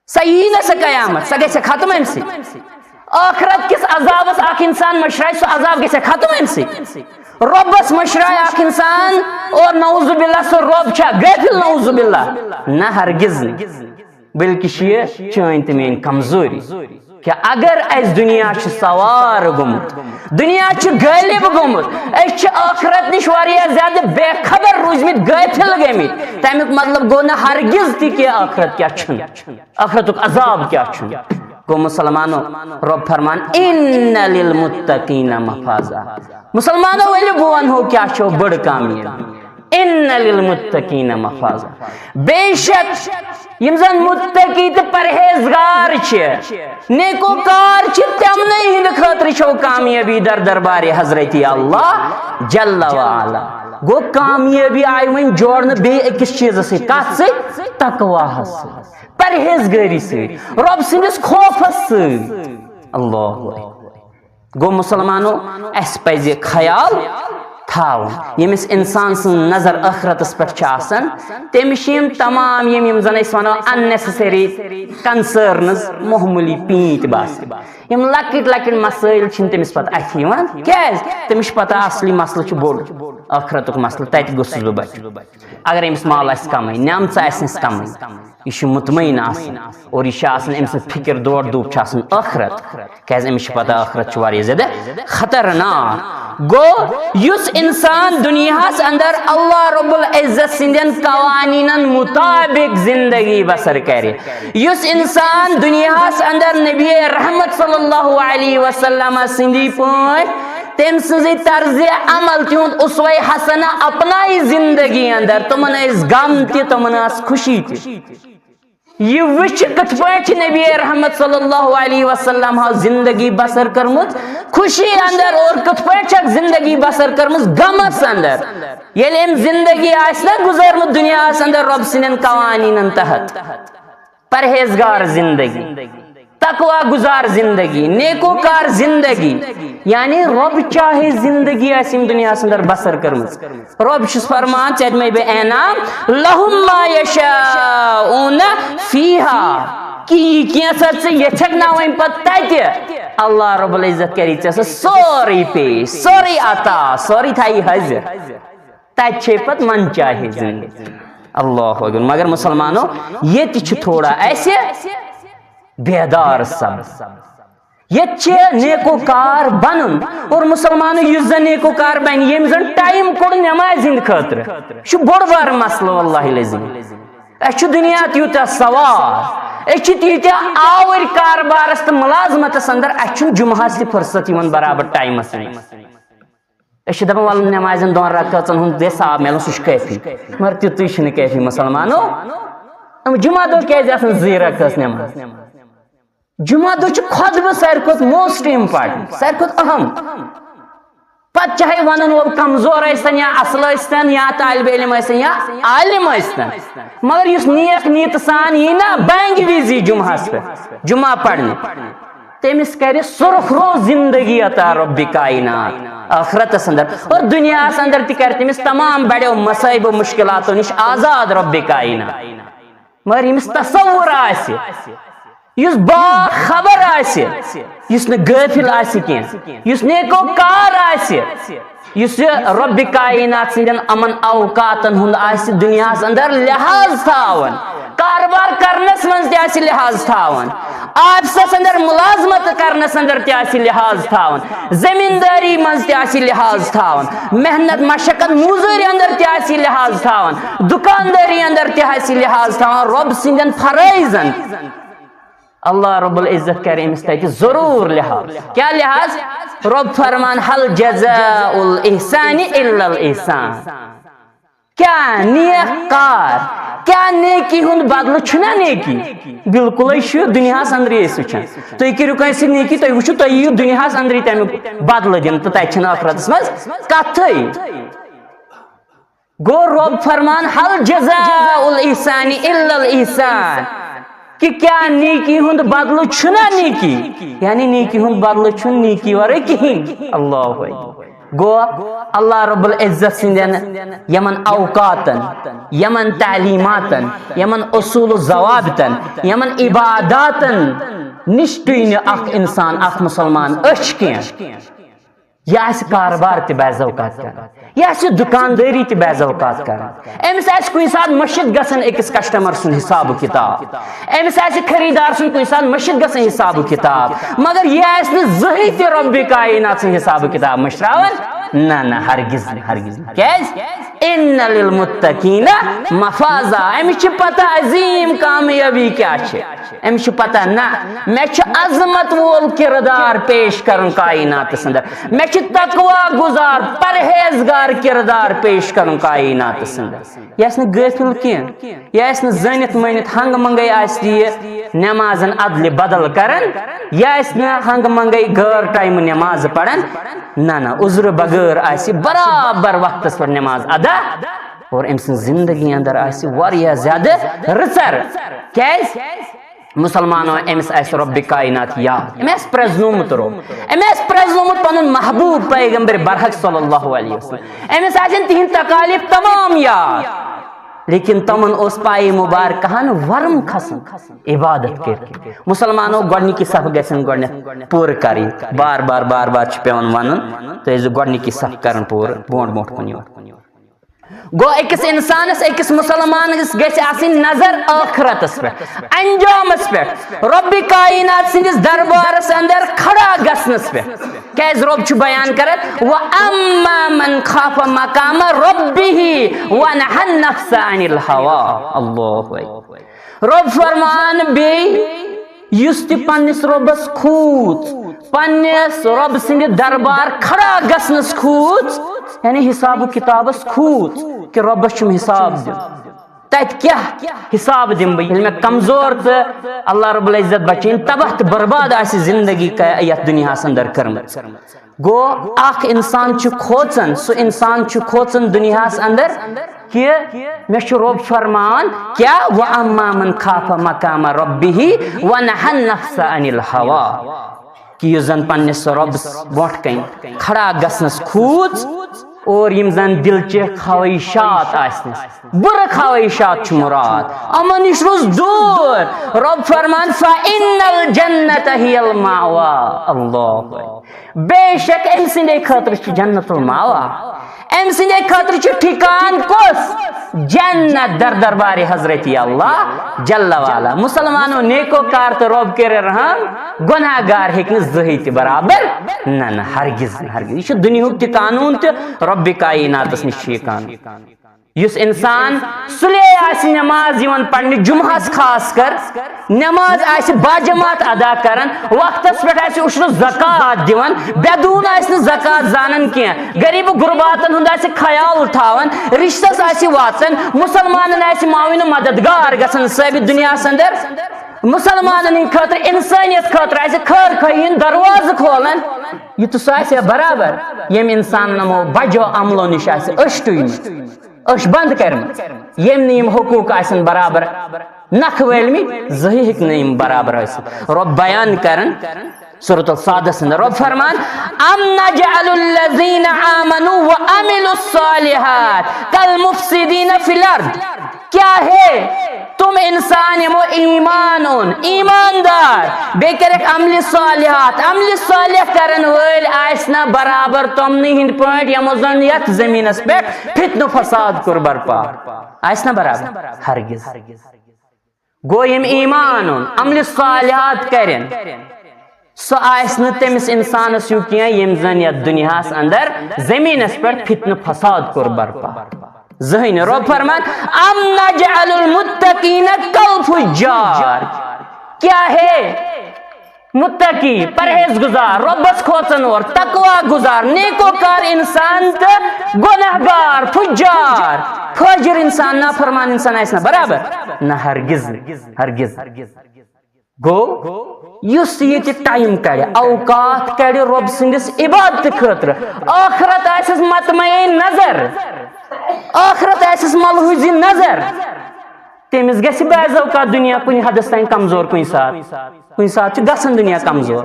سۄ یی نہ سۄ قیامت، سۄ گژھِ ختم امہِ سۭتۍ۔ ٲخرت کِس عذابس اکھ انسان مٔشرایہِ، سُہ عذاب گژھِ ختم امہِ سۭتۍ۔ رۄبس مٔشرایہِ اکھ انسان اور نعوذ باللہ سُہ رۄب چھا غٲفل؟ نعوذ باللہ، نہ، ہرگز نہٕ۔ بلکہ چھِ یہِ چٲنۍ تہٕ میٲنۍ کمزوری۔ کہ اگر اسہِ دُنیا چھُ سوار گوٚمُت، دُنیا چھُ غٲلب گوٚمُت، أسۍ چھِ ٲخرت نِش واریاہ زیادٕ بے خبر روٗزمٕتۍ، غٲفل گٔمٕتۍ، تمیُک مطلب گوٚو نہٕ ہرگز تہِ کہ ٲخرت کیٛاہ چھُنہٕ، ٲخرتُک عذاب کیٛاہ چھُنہٕ۔ گوٚو مسلمانو، رۄب فرمان، "ان للمتقین مفازا"۔ مسلمانو، ؤلِو بہٕ ونہو کیٛاہ چھو بٔڑ کامیٲبی۔ ان للمتقین مفازا۔ بے شک یِم زن متقی تہٕ پرہیزگار چھِ، نیکوکار چھِ، تِمنٕے ہٕنٛدِ خٲطرٕ چھو کامیٲبی در دربارِ حضرت اللہ جل وعلا۔ گوٚو، کامیٲبی آیہِ وۄنۍ جوڑنہٕ بیٚیہِ أکِس چیٖزس سۭتۍ۔ کتھ سۭتۍ؟ تقواہس سۭتۍ، پرہیزگٲری سۭتۍ، رۄب سٕنٛدِس خوفس سۭتۍ۔ اللہ اکبر۔ گوٚو مسلمانو، اسہِ پزِ خیال تھاوُن، ییٚمِس انسان سٕنٛز نظر ٲخرتس پٮ۪ٹھ چھِ آسان، تٔمِس چھِ یِم تمام یِم، یِم زن أسۍ ونو unnecessary concerns، معموٗلی پیٖنتۍ باسان۔ یِم لۄکٕٹۍ لۄکٕٹۍ مسٲیل چھِنہٕ تٔمِس پتہٕ اَتھِ یِوان۔ کیٛازِ؟ تٔمِس چھِ پتہ اصلی مسلہٕ چھُ بوٚڑ، ٲخرتُک مسلہٕ، تتہِ گوٚژھُس بہٕ بچُن۔ اگر أمِس مال آسہِ کمٕے، نعمژٕ آسنس کمٕے، یہِ چھُ مطمئن آسان اور یہِ چھُ آسان، أمۍ سٕنٛز فکر دورٕ دوٗر چھُ آسان ٲخرت، کیٛازِ أمِس چھِ پتہ ٲخرت چھُ واریاہ زیادٕ خطرناک۔ گوٚو، یُس انسان دُنیاہس اندر اللہ رب العزت سٕنٛدٮ۪ن قوانینن مطابق زندگی بسر کرِ، یُس انسان دُنیاہس اندر نبی رحمت صلی اللہ علیہ وسلم سٕنٛدی پٲٹھۍ، تٔمۍ سٕنٛزٕے طرزِ عمل، تِہُنٛد اسوہ حسنہ اپنایہِ زندگی اندر، تِمن ٲسۍ غم تہِ، تِمن ٲس خوشی تہِ۔ یہِ وٕچھ کِتھ پٲٹھۍ چھِ نبی رحمت صلی اللہ علیہ وسلم ہاو زندگی بسر کٔرمٕژ خوشی اندر اور کِتھ پٲٹھۍ چھکھ زندگی بسر کٔرمٕژ غمس اندر۔ ییٚلہِ أمۍ زندگی آسہِ نہ گُزٲرمٕژ دُنیاہس اندر رۄب سٕنٛدٮ۪ن قوانینن تحت، پرہیزگار زندگی، تقوی گزار زندگی، نیکوکار زندگی، یعنی رۄب چاہے زندگی آسہِ أمۍ دُنیاہس اندر بسر کٔرمٕژ، رۄب چھُس فرمان، ژےٚ دِمے بہٕ انعام، لہم ما یشاءون فیہا، کہِ یہِ کینٛژھا ژٕ یژھکھ نا وۄنۍ پتہٕ تتہِ، اللہ رب العزت کری ژےٚ سُہ سورُے پیش، سورُے عطا، سورُے تھایی حٲضِر۔ تتہِ چھے پتہٕ من چاہے زندگی۔ اللہ اکبر۔ مگر مسلمانو، ییٚتہِ چھُ تھوڑا اسہِ بیدار سپدُن۔ ییٚتہِ چھِ نیکوکار بنُن۔ اور مسلمانو، یُس زن نیکوکار بنہِ، ییٚمۍ زن ٹایم کوٚڑ نمازِ ہٕنٛدِ خٲطرٕ، یہِ چھُ بوٚڑ بار مسلہٕ، واللہ العظیم۔ اسہِ چھُ دُنیا تیوٗتاہ سوار، أسۍ چھِ تیٖتیٛاہ آوٕرۍ کاربارس تہٕ مُلازمتس اندر، اسہِ چھُنہٕ جمعہس تہِ فرصت یِوان برابر ٹایمس پٮ۪ٹھ۔ أسۍ چھِ دَپان، وَلہٕ نٮ۪مازٮ۪ن دۄن رکٲژَن ہُنٛد دِ ثواب مِلُن، سُہ چھُ کٲفی۔ مگر تیُتُے چھُنہٕ کٲفی، مُسلمانو۔ یِم جمعہ دۄہ کیٛازِ آسان زٕے رکٲژ نٮ۪ماز؟ جمعہ دۄہ چھُ خطبہٕ ساروی کھۄتہٕ most important، ساروی کھۄتہٕ اہم۔ پتہٕ چاہے وَنَن وول کمزور ٲسۍتَن یا اَصٕل ٲسۍتَن یا طالب علم ٲسۍتَن یا عالم ٲسۍتَن، مگر یُس نیک نیتہٕ سان یی نا بانگہِ وِزِ یی جمعہَس پٮ۪ٹھ جمعہ پرنہِ، تٔمِس کرِ سرخ رو زندگی عطا رب کائنات آخرتس اندر، اور دنیاہس اندر تہِ کرِ تٔمِس تمام بڑیو مصائب و مشکلاتو نِش آزاد رب کائنات۔ مگر ییٚمِس تصور آسہِ، یُس باخبر آسہِ، یُس نہٕ غٲفِل آسہِ کینٛہہ، یُس نیکوکار آسہِ، یُس یہِ رۄبِ کائنات سٕنٛدٮ۪ن یِمن اوقاتن ہُنٛد آسہِ دُنیاہس اندر لحاظ تھاوان، کاربار کرنس منٛز تہِ آسہِ لحاظ تھاوان، آفسس اندر مُلازمت کرنس اندر تہِ آسہِ لحاظ تھاوان، زمیٖندٲری منٛز تہِ آسہِ لحاظ تھاوان، محنت مشقت موٚزوٗرۍ اندر تہِ آسہِ لحاظ تھاوان، دُکاندٲری اندر تہِ آسہِ لحاظ تھاوان، رۄب سٕنٛدٮ۪ن فرٲیضن۔ اللہ رب العزت کرِ أمِس تتہِ ضروٗر لحاظ۔ کیٛاہ لحاظ؟ رۄب فرمان، "هل جزاء الاحسان الا الاحسان"۔ کیٛاہ نیک کار، کیٛاہ نیکی ہُنٛد بدلہٕ چھُنا نیکی؟ بالکلٕے چھُ دُنیاہس اندرٕے أسۍ وٕچھان۔ تُہۍ کٔرِو کٲنٛسہِ سۭتۍ نیکی، تُہۍ وٕچھِو، تُہۍ یِیِو دُنیاہس اندرٕے تمیُک بدلہٕ دِنہٕ، تہٕ تتہِ چھنہٕ ٲخرتس منٛز کتھٕے۔ گوٚو رۄب فرمان، "هل جزاء الاحسان الا الاحسان"۔ کہِ کیٛاہ نیکی ہُنٛد بدلہٕ چھُنا نیکی؟ یعنی نیکی ہُنٛد بدلہٕ چھُنہٕ نیکی ورٲے کِہیٖنۍ۔ اللہ اکبر۔ گوٚو اللہ رب العزت سٕنٛدٮ۪ن یِمن اوقاتن، یِمن تعلیٖماتن، یِمن اصوٗل و ضوابطن، یِمن عباداتن نِش ٹُوِ نہٕ اکھ انسان، اکھ مسلمان أچھ کینٛہہ۔ یہِ آسہِ کاربار تہِ بعض اوقات کران، یہِ آسہِ دُکاندٲری تہِ بعض اوقات کران۔ أمِس آسہِ کُنہِ ساتہٕ مٔشِتھ گژھان أکِس کسٹمر سُنٛد حساب و کتاب، أمِس آسہِ خریدار سُنٛد کُنہِ ساتہٕ مٔشِتھ گژھان حساب و کتاب، مگر یہِ آسہِ نہٕ زٕہٕے تہِ رۄبِ کائنات سُنٛد حساب و کتاب مٔشراوان۔ نہ، نہ، ہرگز نہٕ، ہرگز نہٕ۔ کیٛازِ؟ ان للمتقین مفازا، أمِس چھِ پتہ عظیٖم کامیٲبی کیٛاہ چھِ۔ أمِس چھِ پتہ، نہ، مےٚ چھُ عظمت وول کردار پیش کرُن کائناتس اندر، مےٚ چھُ تقوی گزار، پرہیزگار کردار پیش کرُن کائناتس اندر۔ یہِ آسہِ نہٕ غٲفِل کینٛہہ، یہِ آسہِ نہٕ زٲنِتھ مٲنِتھ ہنگہٕ منگے آسہِ یہِ نمازن ادلہِ بدل کران، یہِ آسہِ نہٕ ہنگہٕ منگے غٲر ٹایمہٕ نماز پران۔ نہ، نہ، عذرٕ بغٲر آسہِ برابر وقتس پٮ۪ٹھ نماز ادا، اور أمۍ سٕنٛز زندگی اندر آسہِ واریاہ زیادٕ رٕژر۔ کیٛازِ؟ مسلمانو، أمِس آسہِ رۄبِ کائنات یاد، أمۍ آسہِ پرٛزنومُت رۄب، أمۍ آسہِ پرٛزنومُت پنُن محبوب پیغمبر برحق صلی اللہ علیہ وسلم، أمِس آسن تِہنٛدۍ تکالیف تمام یاد۔ لیکن تمن اوس پایہِ مبارکہن ورم کھسان عبادت کٔرِتھ۔ مسلمانو، گۄڈنِکی صف گژھن گۄڈنٮ۪تھ پوٗرٕ کرٕنۍ۔ بار بار، بار بار چھُ پٮ۪وان ونُن، تُہۍ ٲسۍزیو گۄڈنِکی صف کران پوٗرٕ، برونٛٹھ برونٛٹھ کُن یور۔ گوٚو، أکِس انسانس، أکِس مسلمانس گژھِ آسٕنۍ نظر ٲخرتس پٮ۪ٹھ، انجامس پٮ۪ٹھ، رۄبِ کائنات سٕنٛدِس دربارس اندر کھڑا گژھنس پٮ۪ٹھ۔ کیازِ رۄب چھُ بیان کران، "وَأَمَّا مَنْ خَافَ مَقَامَ رَبِّهِ وَنَهَا النَّفْسَ عَنِ الْهَوَىٰ۔" اللہ اکبر۔ رۄب فرمان بیٚیہِ، یُس تہِ پننِس رۄبس کھوٗژ، پننِس رۄب سٕنٛدِ دربار کھڑا گژھنس کھوٗژ، یعنی حساب و کتابس کھوٗژ، کہِ رۄبس چھُم حساب دیُن۔ تتہِ کیٛاہ حساب دِمہٕ بہٕ، ییٚلہِ مےٚ کمزور تہٕ اللہ رب العزت بچٲیِن، تباہ تہٕ برباد آسہِ زندگی کا-، یتھ دُنیاہس اندر کٔرمٕژ؟ گوٚو، اکھ انسان چھُ کھوژان، سُہ انسان چھُ کھوژان دُنیاہس اندر کہِ مےٚ چھُ رۄب فرمان کیٛاہ؟ "وَأَمَّا مَنْ خَافَ مَقَامَ رَبِّهِ وَنَهَا النَّفْسَ عَنِ الْهَوَىٰ۔" کہِ یُس زن پننِس رۄبس برونٛٹھ کنہِ کھڑا گژھنس کھوٗژ، اور یِم زن دِلچہِ خواہشات آسنس، بُرٕ خواہشات چھُ مُراد، یِمن نِش روٗز دوٗر۔ رۄب فرمان، "فَإِنَّ الْجَنَّةَ هِيَ الْمَأْوَىٰ۔" اللہ اکبر۔ بے شک أمۍ سٕنٛدے خٲطرٕ چھِ جنت المأویٰ۔ أمۍ سٕنٛدے خٲطرٕ چھُ ٹھِکان کُس؟ جنت در دربارِ حضرت اللہ جل وعلا۔ مسلمانو، نیکوکار تہٕ رۄب کٔرِو رحم، گۄناہ گار ہیٚکہِ نہٕ زٕہٕے تہِ برابر۔ نہ، نہ، ہرگز نہٕ، ہرگز۔ یہِ چھُ دُنیاہُک تہِ قانوٗن تہٕ رۄبِ کائناتس نِش چھُ یہِ قانوٗن۔ یُس انسان سُلے آسہِ نماز یِوان پرنہِ، جمعہس خاص کر، نماز آسہِ باجماعت ادا کران، وقتس پٮ۪ٹھ آسہِ عشر زکوٰۃ دِوان، بے دوٗن آسہِ نہٕ زکوٰۃ زانان کینٛہہ، غریب غرباتن ہُنٛد آسہِ خیال تھاوان، رشتس آسہِ واتان، مسلمانن آسہِ معاون و مددگار گژھان ثٲبت دُنیاہس اندر، مسلمانن ہٕنٛدِ خٲطرٕ، انسانیت خٲطرٕ آسہِ خٲر خٲہی ہُنٛد دروازٕ کھولان، یہِ تہٕ سُہ آسہِ برابر، ییٚمۍ انسانن یِمو بجو عملو نِش آسہِ أچھ ٹُومٕتۍ۔ أچھ بنٛد کٔرمٕژ، ییٚمۍ نہٕ یِم حقوٗق آسن برابر نکھٕ وٲلمٕتۍ، زٕہٕے ہیٚکہِ نہٕ یِم برابر ٲسِتھ۔ رۄب بیان کران سورۃ الصادس اندر، رۄب فرمان، "أَمْ نَجْعَلُ الَّذِينَ آمَنُوا وَعَمِلُوا الصَّالِحَاتِ كَالْمُفْسِدِينَ فِي الْأَرْضِ؟" کیٛاہ ہے تِم انسان یِمو ایمان اوٚن، ایماندار، بیٚیہِ کٔرِکھ عملِ صالحات، عملِ صالح کرن وٲلۍ آسہِ نہ برابر تِمنٕے ہٕنٛدۍ پٲٹھۍ یِمو زن یتھ زٔمیٖنس پٮ۪ٹھ فتنہٕ فساد کوٚر برپا؟ آسہِ نہ برابر؟ ہرگز۔ گوٚو ییٚمۍ ایمان اوٚن، عملِ صالحات کرن، سُہ آسہِ نہٕ تٔمِس انسانس ہیوٗ کینٛہہ ییٚمۍ زن یتھ دُنیاہس اندر زٔمیٖنس پٮ۪ٹھ فتنہٕ فساد کوٚر برپا۔ زٕہٕے نہٕ۔ رۄب فرمان، "أَمْ نَجْعَلُ الْمُتَّقِينَ كَالْفُجَّارِ؟" کیٛاہ ہے متقی، پرہیزگزار، رۄبس کھوژن وول، تقوی گزار، نیکوکار انسان تہٕ گۄناہ گار، فجار، فٲجر انسان، نافرمان انسان آسہِ نہ برابر؟ نہ، ہرگز، ہرگز۔ گوٚو، یُس ییٚتہِ ٹایم کڑِ، اوقات کڑِ رۄب سٕنٛدِس عبادتہٕ خٲطرٕ، ٲخرت آسٮ۪س مطمئن نظر، ٲخرت آسٮ۪س ملحوظ نظر، تٔمِس گژھِ بعض اوقات دُنیا کُنہِ حدس تام کمزور، کُنہِ ساتہٕ، کُنہِ ساتہٕ چھُ گژھان دُنیا کمزور۔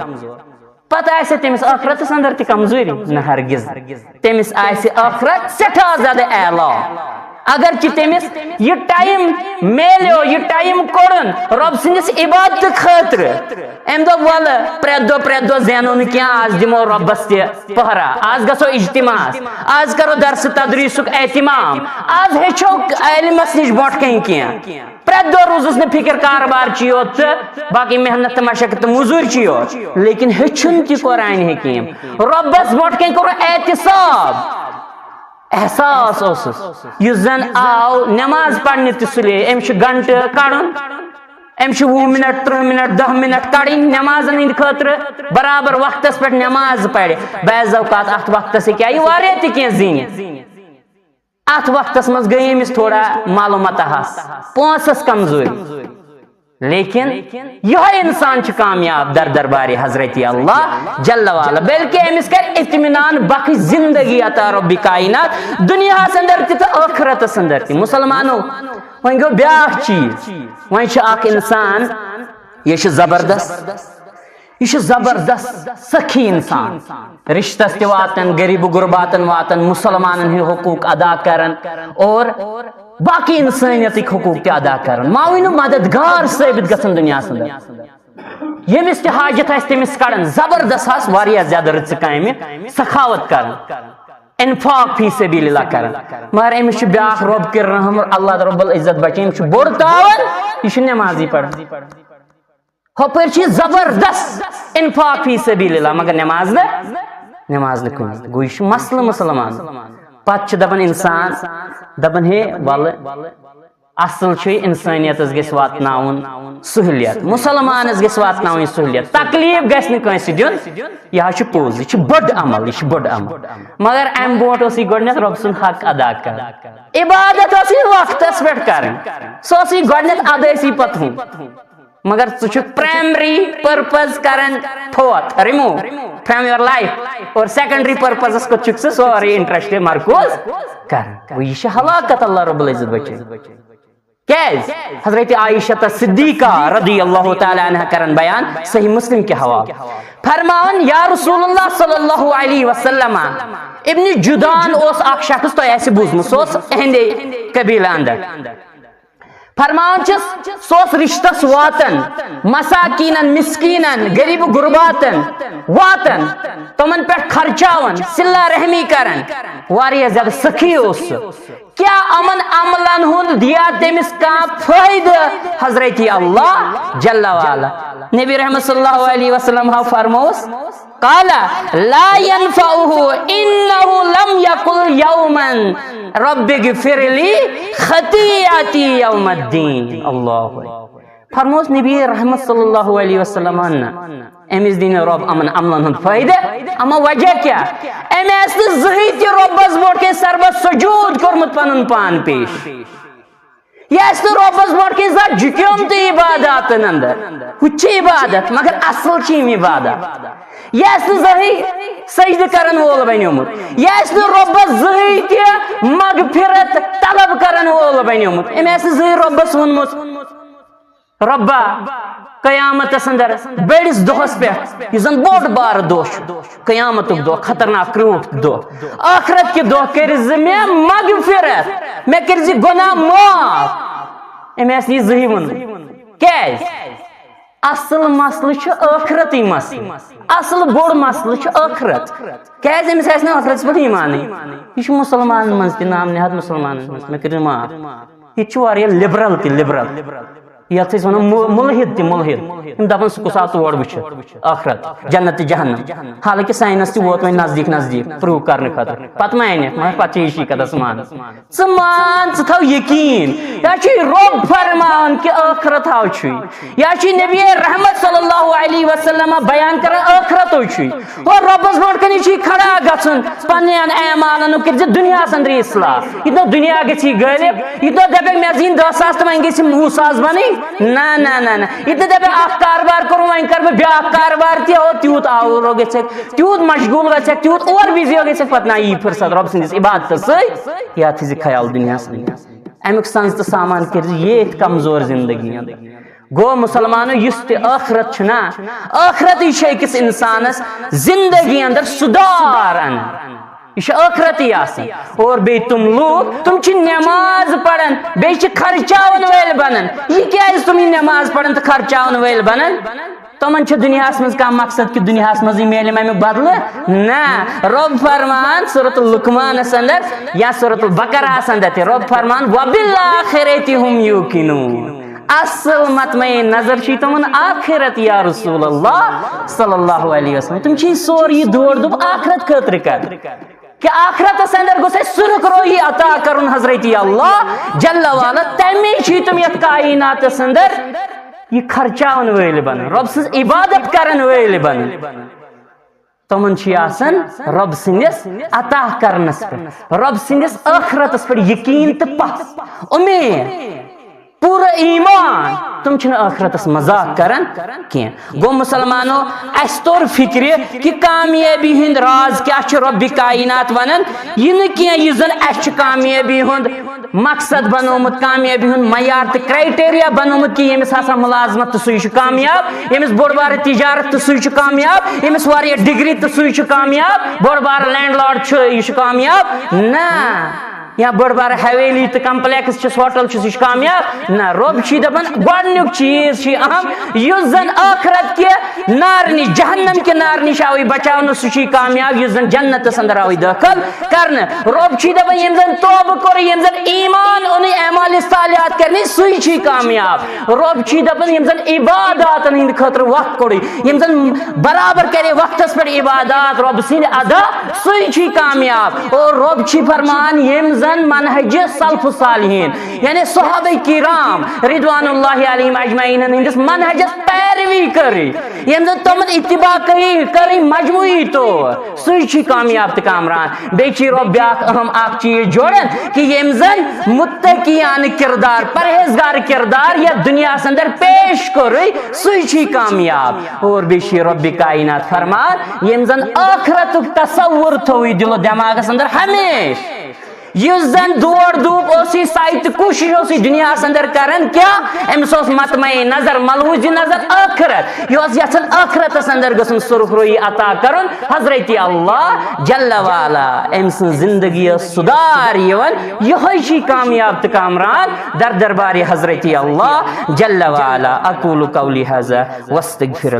پتہٕ آسہِ تٔمِس ٲخرتس اندر تہِ کمزوری؟ نہ، ہرگز۔ تٔمِس آسہِ ٲخرت سٮ۪ٹھاہ زیادٕ اعلیٰ۔ اگرچہِ تٔمِس یہِ ٹایم میلیو، یہِ ٹایم کوٚڑُن رۄب سٕنٛدِس عبادتہٕ خٲطرٕ، أمۍ دوٚپ، "ولہٕ، پرٛٮ۪تھ دۄہ، پرٛٮ۪تھ دۄہ زینو نہٕ کینٛہہ، آز دِمو رۄبس تہِ پہرا، آز گژھو اجتماعس، آز کرو درس تدریسُک اہتمام، آز ہیٚچھو علمس نِش برونٛٹھ کنہِ کینٛہہ۔" پرٛٮ۪تھ دۄہ روٗزٕس نہٕ فِکر کاربار چی یوت تہٕ باقٕے محنت تہٕ مشقت تہٕ موٚزوٗرۍ چی یوت، لیکن ہیٚچھُن تہِ قرآن حکیٖم، رۄبس برونٛٹھ کنہِ کوٚرُن احتساب، احساس اوسُس۔ یُس زن آو نٮ۪ماز پرنہِ تہِ سُلے، أمِس چھُ گنٹہٕ کڑُن، أمِس چھُ وُہ منٹ، ترٕٛہ منٹ، دَہ منٹ کڑٕنۍ نٮ۪مازن ہٕنٛدِ خٲطرٕ، برابر وقتس پٮ۪ٹھ نٮ۪ماز پرِ۔ بعض اوقات اتھ وقتس ہیٚکہِ ہا یہِ واریاہ تہِ کینٛہہ زیٖنِتھ۔ اتھ وقتس منٛز گٔے أمِس تھوڑا مال و متاہس، پونٛسس کمزوری۔ لیکن یہے انسان چھُ کامیاب در دربارِ حضرت اللہ جل وعلا، بلکہ أمِس کرِ اطمینان بخش زندگی عطا رب کائنات، دنیاہس اندر تہِ تہٕ ٲخرتس اندر تہِ۔ مسلمانو، وۄنۍ گوٚو بیاکھ چیٖز، وۄنۍ چھُ اکھ انسان یہ چھُ زبردست، یہ چھُ زبردست سخی انسان، رشتس تہِ واتان، غریب و غرباتن واتان، مسلمانن ہٕنٛدۍ حقوق ادا کران اور باقی انسانیتٕکۍ حقوق تہِ ادا کران، معاون و مددگار ثٲبت گژھان دنیاہس اندر۔ ییٚمِس تہِ حاجت آسہِ تٔمِس کڑان، زبردست آسہٕ واریاہ زیادٕ رٕژٕ کامہِ، سخاوت کران، انفاق فی سبیل اللہ کران۔ مگر أمِس چھُ بیٛاکھ رۄب کِر رحم، اللہ رب العزت بچٲیِن، أمِس چھُ بوٚڑ تاوان، یہِ چھُ نٮ۪مازٕے پران۔ ہۄپٲرۍ چھِ زبردست انفاق فی سبیل اللہ، مگر نٮ۪ماز نہٕ، نٮ۪ماز نہٕ کُنہِ۔ گوٚو یہِ چھُ مسلہٕ مسلمان۔ پتہٕ چھُ دپان انسان، دپان ہے ولہٕ اصل چھُ انسانیتس گژھِ واتناوُن سہولیت، مسلمانس گژھِ واتناوٕنۍ سہولیت، تکلیف گژھِ نہٕ کٲنٛسہِ دیُن۔ یہِ حظ چھُ پوٚز، یہِ چھُ بوٚڑ عمل، یہِ چھُ بوٚڑ عمل۔ مگر امہِ برونٛٹھ اوس یہِ گۄڈٕنیتھ رۄب سُنٛد حق ادا کرُن، عبادت ٲس یہِ وقتس پٮ۪ٹھ کرٕنۍ، سۄ ٲس یہِ گۄڈٕنیتھ ادٲسی پتہٕ ہُم۔ مگر ژٕ چھُکھ primary purpose کران فوت، remove from your life، اور secondary purposeس کُن چھُکھ ژٕ سورُے interest مرکوز کران۔ گوٚو یہِ چھِ ہلاکت، اللہ رب العزت بچٲیِن۔ کیازِ؟ حضرت عائشہ صدیقہ رضی اللہ تعالیٰ عنہ کران بیان صحیح مسلم کہِ حوالہٕ، فرماوان، یا رسول اللہ صلی اللہ علیہ وسلم، ابن جدعان اوس اکھ شخص، تۄہہِ آسہِ بوٗزمُت، سُہ اوس اہندے قبیلہٕ اندر۔ فرماوان چھِس، سُہ اوس رشتس واتان، مساکینن، مسکینن، غریب غرباتن واتان، تِمن پٮ۪ٹھ خرچاوان، صلہ رحمی کران، واریاہ زیادٕ سخی اوس سُہ۔ کیٛاہ یِمن عملن ہُنٛد دِیا تٔمِس کانٛہہ فٲیدٕ؟ حضرت اللہ جل وعلا، نبی رحمت صلی اللہ علیہ وسلم ہا فرموس، قال، لا ينفعه، انه لم يقل يوما، رب اغفر لي خطيئتي يوم الدين۔ اللہ اکبر۔ فرموس نبی رحمت صلی اللہ علیہ وسلم، نہ، أمِس دی نہٕ رۄب یِمن عملن ہُنٛد فٲیدٕ۔ اما وجہ کیٛاہ؟ أمۍ آسہِ نہٕ زٕہٕے تہِ رۄبس برونٛٹھ کَنہِ سربس سجود کوٚرمُت، پنُن پان پیش۔ یہِ آسہِ نہٕ رۄبس برونٛٹھ کَنہِ زانٛہہ جُکیومتُے عباداتن اندر۔ ہُہ تہِ چھِ عبادت، مگر اصل چھِ یِم عبادت۔ یہِ آسہِ نہٕ زٕہٕے سجدٕ کرن وول بنیومُت، یہِ آسہِ نہٕ رۄبس زٕہٕے تہِ مغفرت طلب کرن وول بنیومُت، أمۍ آسہِ نہٕ زٕہٕے رۄبس ووٚنمُت، رۄبا، قیامتس اندر بٔڑِس دۄہس پٮ۪ٹھ، یُس زن بوٚڑ بارٕ دۄہ چھُ، قیامتُک دۄہ، خطرناک کرٛوٗٹھ دۄہ، ٲخرت کہِ دۄہ کٔرۍ زِ مےٚ مغفرت، مےٚ کٔرۍ زِ گۄناہ معاف۔ أمۍ آسہِ نہٕ یہِ زٕہٕے ووٚنمُت۔ کیٛازِ؟ اصل مسلہٕ چھُ ٲخرتٕے مسلہٕ، اصل بوٚڑ مسلہٕ چھُ ٲخرت۔ کیٛازِ؟ أمِس آسہِ نہٕ ٲخرتس پٮ۪ٹھ ایٖمانٕے۔ یہِ چھُ مسلمانن منٛز تہِ نام نہاد، مسلمانن منٛز، مےٚ کٔرِو معاف۔ ییٚتہِ چھُ واریاہ liberal تہِ، liberal۔ یتھ أسۍ ونو مُ-، مُلحِد تہِ، مُلحِد۔ یِم دپان سُہ کُس آو تور وٕچھِتھ ٲخرت، جنت تہٕ جہنم۔ حالانکہ science تہِ ووت وۄنۍ نزدیٖک نزدیٖک prove کرنہٕ خٲطرٕ۔ پتہٕ مانہِ، مگر پتہٕ چھِ یہِ شی کتھ مان۔ ژٕ مان، ژٕ تھاو یقیٖن۔ یا چھُے رۄب فرمان کہِ ٲخرت ہاو چھُے۔ یا چھُے نبی رحمت صلی اللہ علیہ وسلم بیان کران ٲخرتو چھُے۔ اور رۄبس برونٛٹھ کنہِ چھُے کھڑا گژھُن، پننٮ۪ن اعمالن کٔرۍ زِ دُنیاہس اندرٕے اصلاح۔ یہِ نہٕ دُنیا گژھِ یہِ غٲلب، یہِ نہٕ دپکھ مےٚ زیٖنۍ دَہ ساس تہٕ وۄنۍ گژھِ وُہ ساس بنٕنۍ۔ نہ، نہ، نہ، نہ۔ یہِ تہِ دپکھ اکھ کاربار کوٚرُم، وۄنۍ کرٕ بہٕ بیٛاکھ کاربار تہِ، اور تیوٗت آوُر گژھکھ، تیوٗت مشغول گژھکھ، تیوٗت اور busy گژھکھ، پتہٕ نہ یی فرصت رۄب سٕنٛدِس عبادتس سۭتۍ۔ یہِ تھٲیزِ خیال دُنیاہس منٛز۔ امیُک سنٛز تہٕ سامان کٔرۍ زِ ییٚتھۍ کمزور زندگی اندر۔ گوٚو مسلمانو، یُس تہِ ٲخرت چھُ نا، ٲخرتٕے چھُ أکِس انسانس زندگی اندر سُدھار انان۔ یہِ چھُ ٲخرتٕے آسان۔ اور بیٚیہِ تِم لوٗکھ، تِم چھِ نٮ۪ماز پران، بیٚیہِ چھِ خرچاون وٲلۍ بنان۔ یہِ کیٛازِ تِم یہِ نٮ۪ماز پران تہٕ خرچاون وٲلۍ بنان؟ تِمن چھُ دُنیاہس منٛز کانٛہہ مقصد کہِ دُنیاہس منٛزٕے میلہِ اَمیُک بدلہٕ؟ نہ۔ رۄب فرمان سورۃ لقمانس اندر یا سورۃ البقرہس اندر تہِ، رۄب فرمان، وبالآخرۃ هم یوقنون۔ اصل مطمئن نظر چھِ تِمن آخرت، یا رسول اللہ صلی اللہ علیہ وسلم۔ تِم چھِ سورُے دور دوٚپ آخرت خٲطرٕ کران۔ کہ آخرتس اندر گوٚژھ اَسہِ سُرخ رویی عطا کرُن حضرت اللہ جل وعلا، تمے چھِ تِم یتھ کائناتس اندر یہِ خرچاون وٲلۍ بنان، رۄب سٕنٛز عبادت کرن وٲلۍ بنان۔ تِمن چھُ یہِ آسان رۄب سٕنٛدِس عطا کرنس پٮ۪ٹھ، رۄب سٕنٛدِس ٲخرتس پٮ۪ٹھ یقیٖن تہٕ پژھ، اُمید۔ پوٗرٕ ایمان، تِم چھِنہٕ ٲخرتس مذاق کران کینٛہہ۔ گوٚو مسلمانو، اسہِ توٚر فکرِ کہِ کامیٲبی ہُنٛد راز کیٛاہ چھُ، رۄبِ کائنات ونان یہِ نہٕ کینٛہہ، یُس زن اسہِ چھُ کامیٲبی ہُنٛد مقصد بنومُت، کامیٲبی ہُنٛد معیار تہٕ کرائٹیریا بنومُت کہِ ییٚمِس آسان ملازمت تہٕ سُے چھُ کامیاب، ییٚمِس بوٚڑ بارٕ تجارت تہٕ سُے چھُ کامیاب، ییٚمِس واریاہ ڈگری تہٕ سُے چھُ کامیاب، بوٚڑ بارٕ لینڈ لارڈ چھُ، یہِ چھُ کامیاب۔ نہ، یا بٔڑ بار حویلی تہٕ کمپلیکس چھس، ہوٹل چھس، یہِ چھُ کامیاب؟ نہ، رۄب چھُ دپان گۄڈنیُک چیٖز چھُ اہم، یُس زن ٲخرت کہِ نار نِش، جہنم کہِ نار نِش آوٕے بچاونہٕ، سُہ چھُے کامیاب، یُس زن جنتس اندر آوٕے دٲخل کرنہٕ۔ رۄب چھُ دپان ییٚمۍ زن توبہٕ کوٚر، ییٚمۍ زن ایمان اوٚنُے، اعمال صالحات کرنہِ، سُے چھُے کامیاب۔ رۄب چھُ دپان ییٚمۍ زن عباداتن ہٕنٛدِ خٲطرٕ وقت کوٚڑُے، ییٚمۍ زن برابر کرے وقتس پٮ۪ٹھ عبادات رۄب سٕنٛدِ ادا، سُے چھُے کامیاب۔ اور رۄب چھُ فرمان ییٚمۍ زن منہج سلف صالحین، یعنی صحابہ کرام رضوان اللہ علیہم اجمعین ہٕنٛدِس منہجس پیروی کٔرٕے، ییٚمۍ زن تِمن اتباع کٔرٕے، کٔرٕے مجموعی طور، سُے چھُے کامیاب تہٕ کامران۔ بیٚیہِ چھُے رۄب بیٛاکھ اہم اکھ چیٖز جوڑان کہِ ییٚمۍ زن متقیانہٕ کردار، پرہیزگار کردار یتھ دُنیاہس اندر پیش کوٚرُے، سُے چھُے کامیاب۔ اور بیٚیہِ چھُے رۄبِ کائنات فرمان ییٚمۍ زن ٲخرتُک تصور تھوٚوُے دل و دٮ۪ماغس اندر ہمیشہٕ۔ یُس زن دور دوٗپ اوسُے، سعی تہٕ کوٗشش اوسُے دُنیاہس اندر کران، کیٛاہ؟ أمِس اوس مطمع نظر، ملحوظ نظر ٲخرت۔ یہِ اوس یژھان ٲخرتس اندر گژھُن، سرخ رویی عطا کرُن حضرت اللہ جل وعلا۔ أمۍ سٕنٛز زندگی ٲس سُدھار یِوان۔ یِہوٚے چھُے کامیاب تہٕ کامران در دربارِ حضرت اللہ جل وعلا۔ اقول قولی هذا واستغفر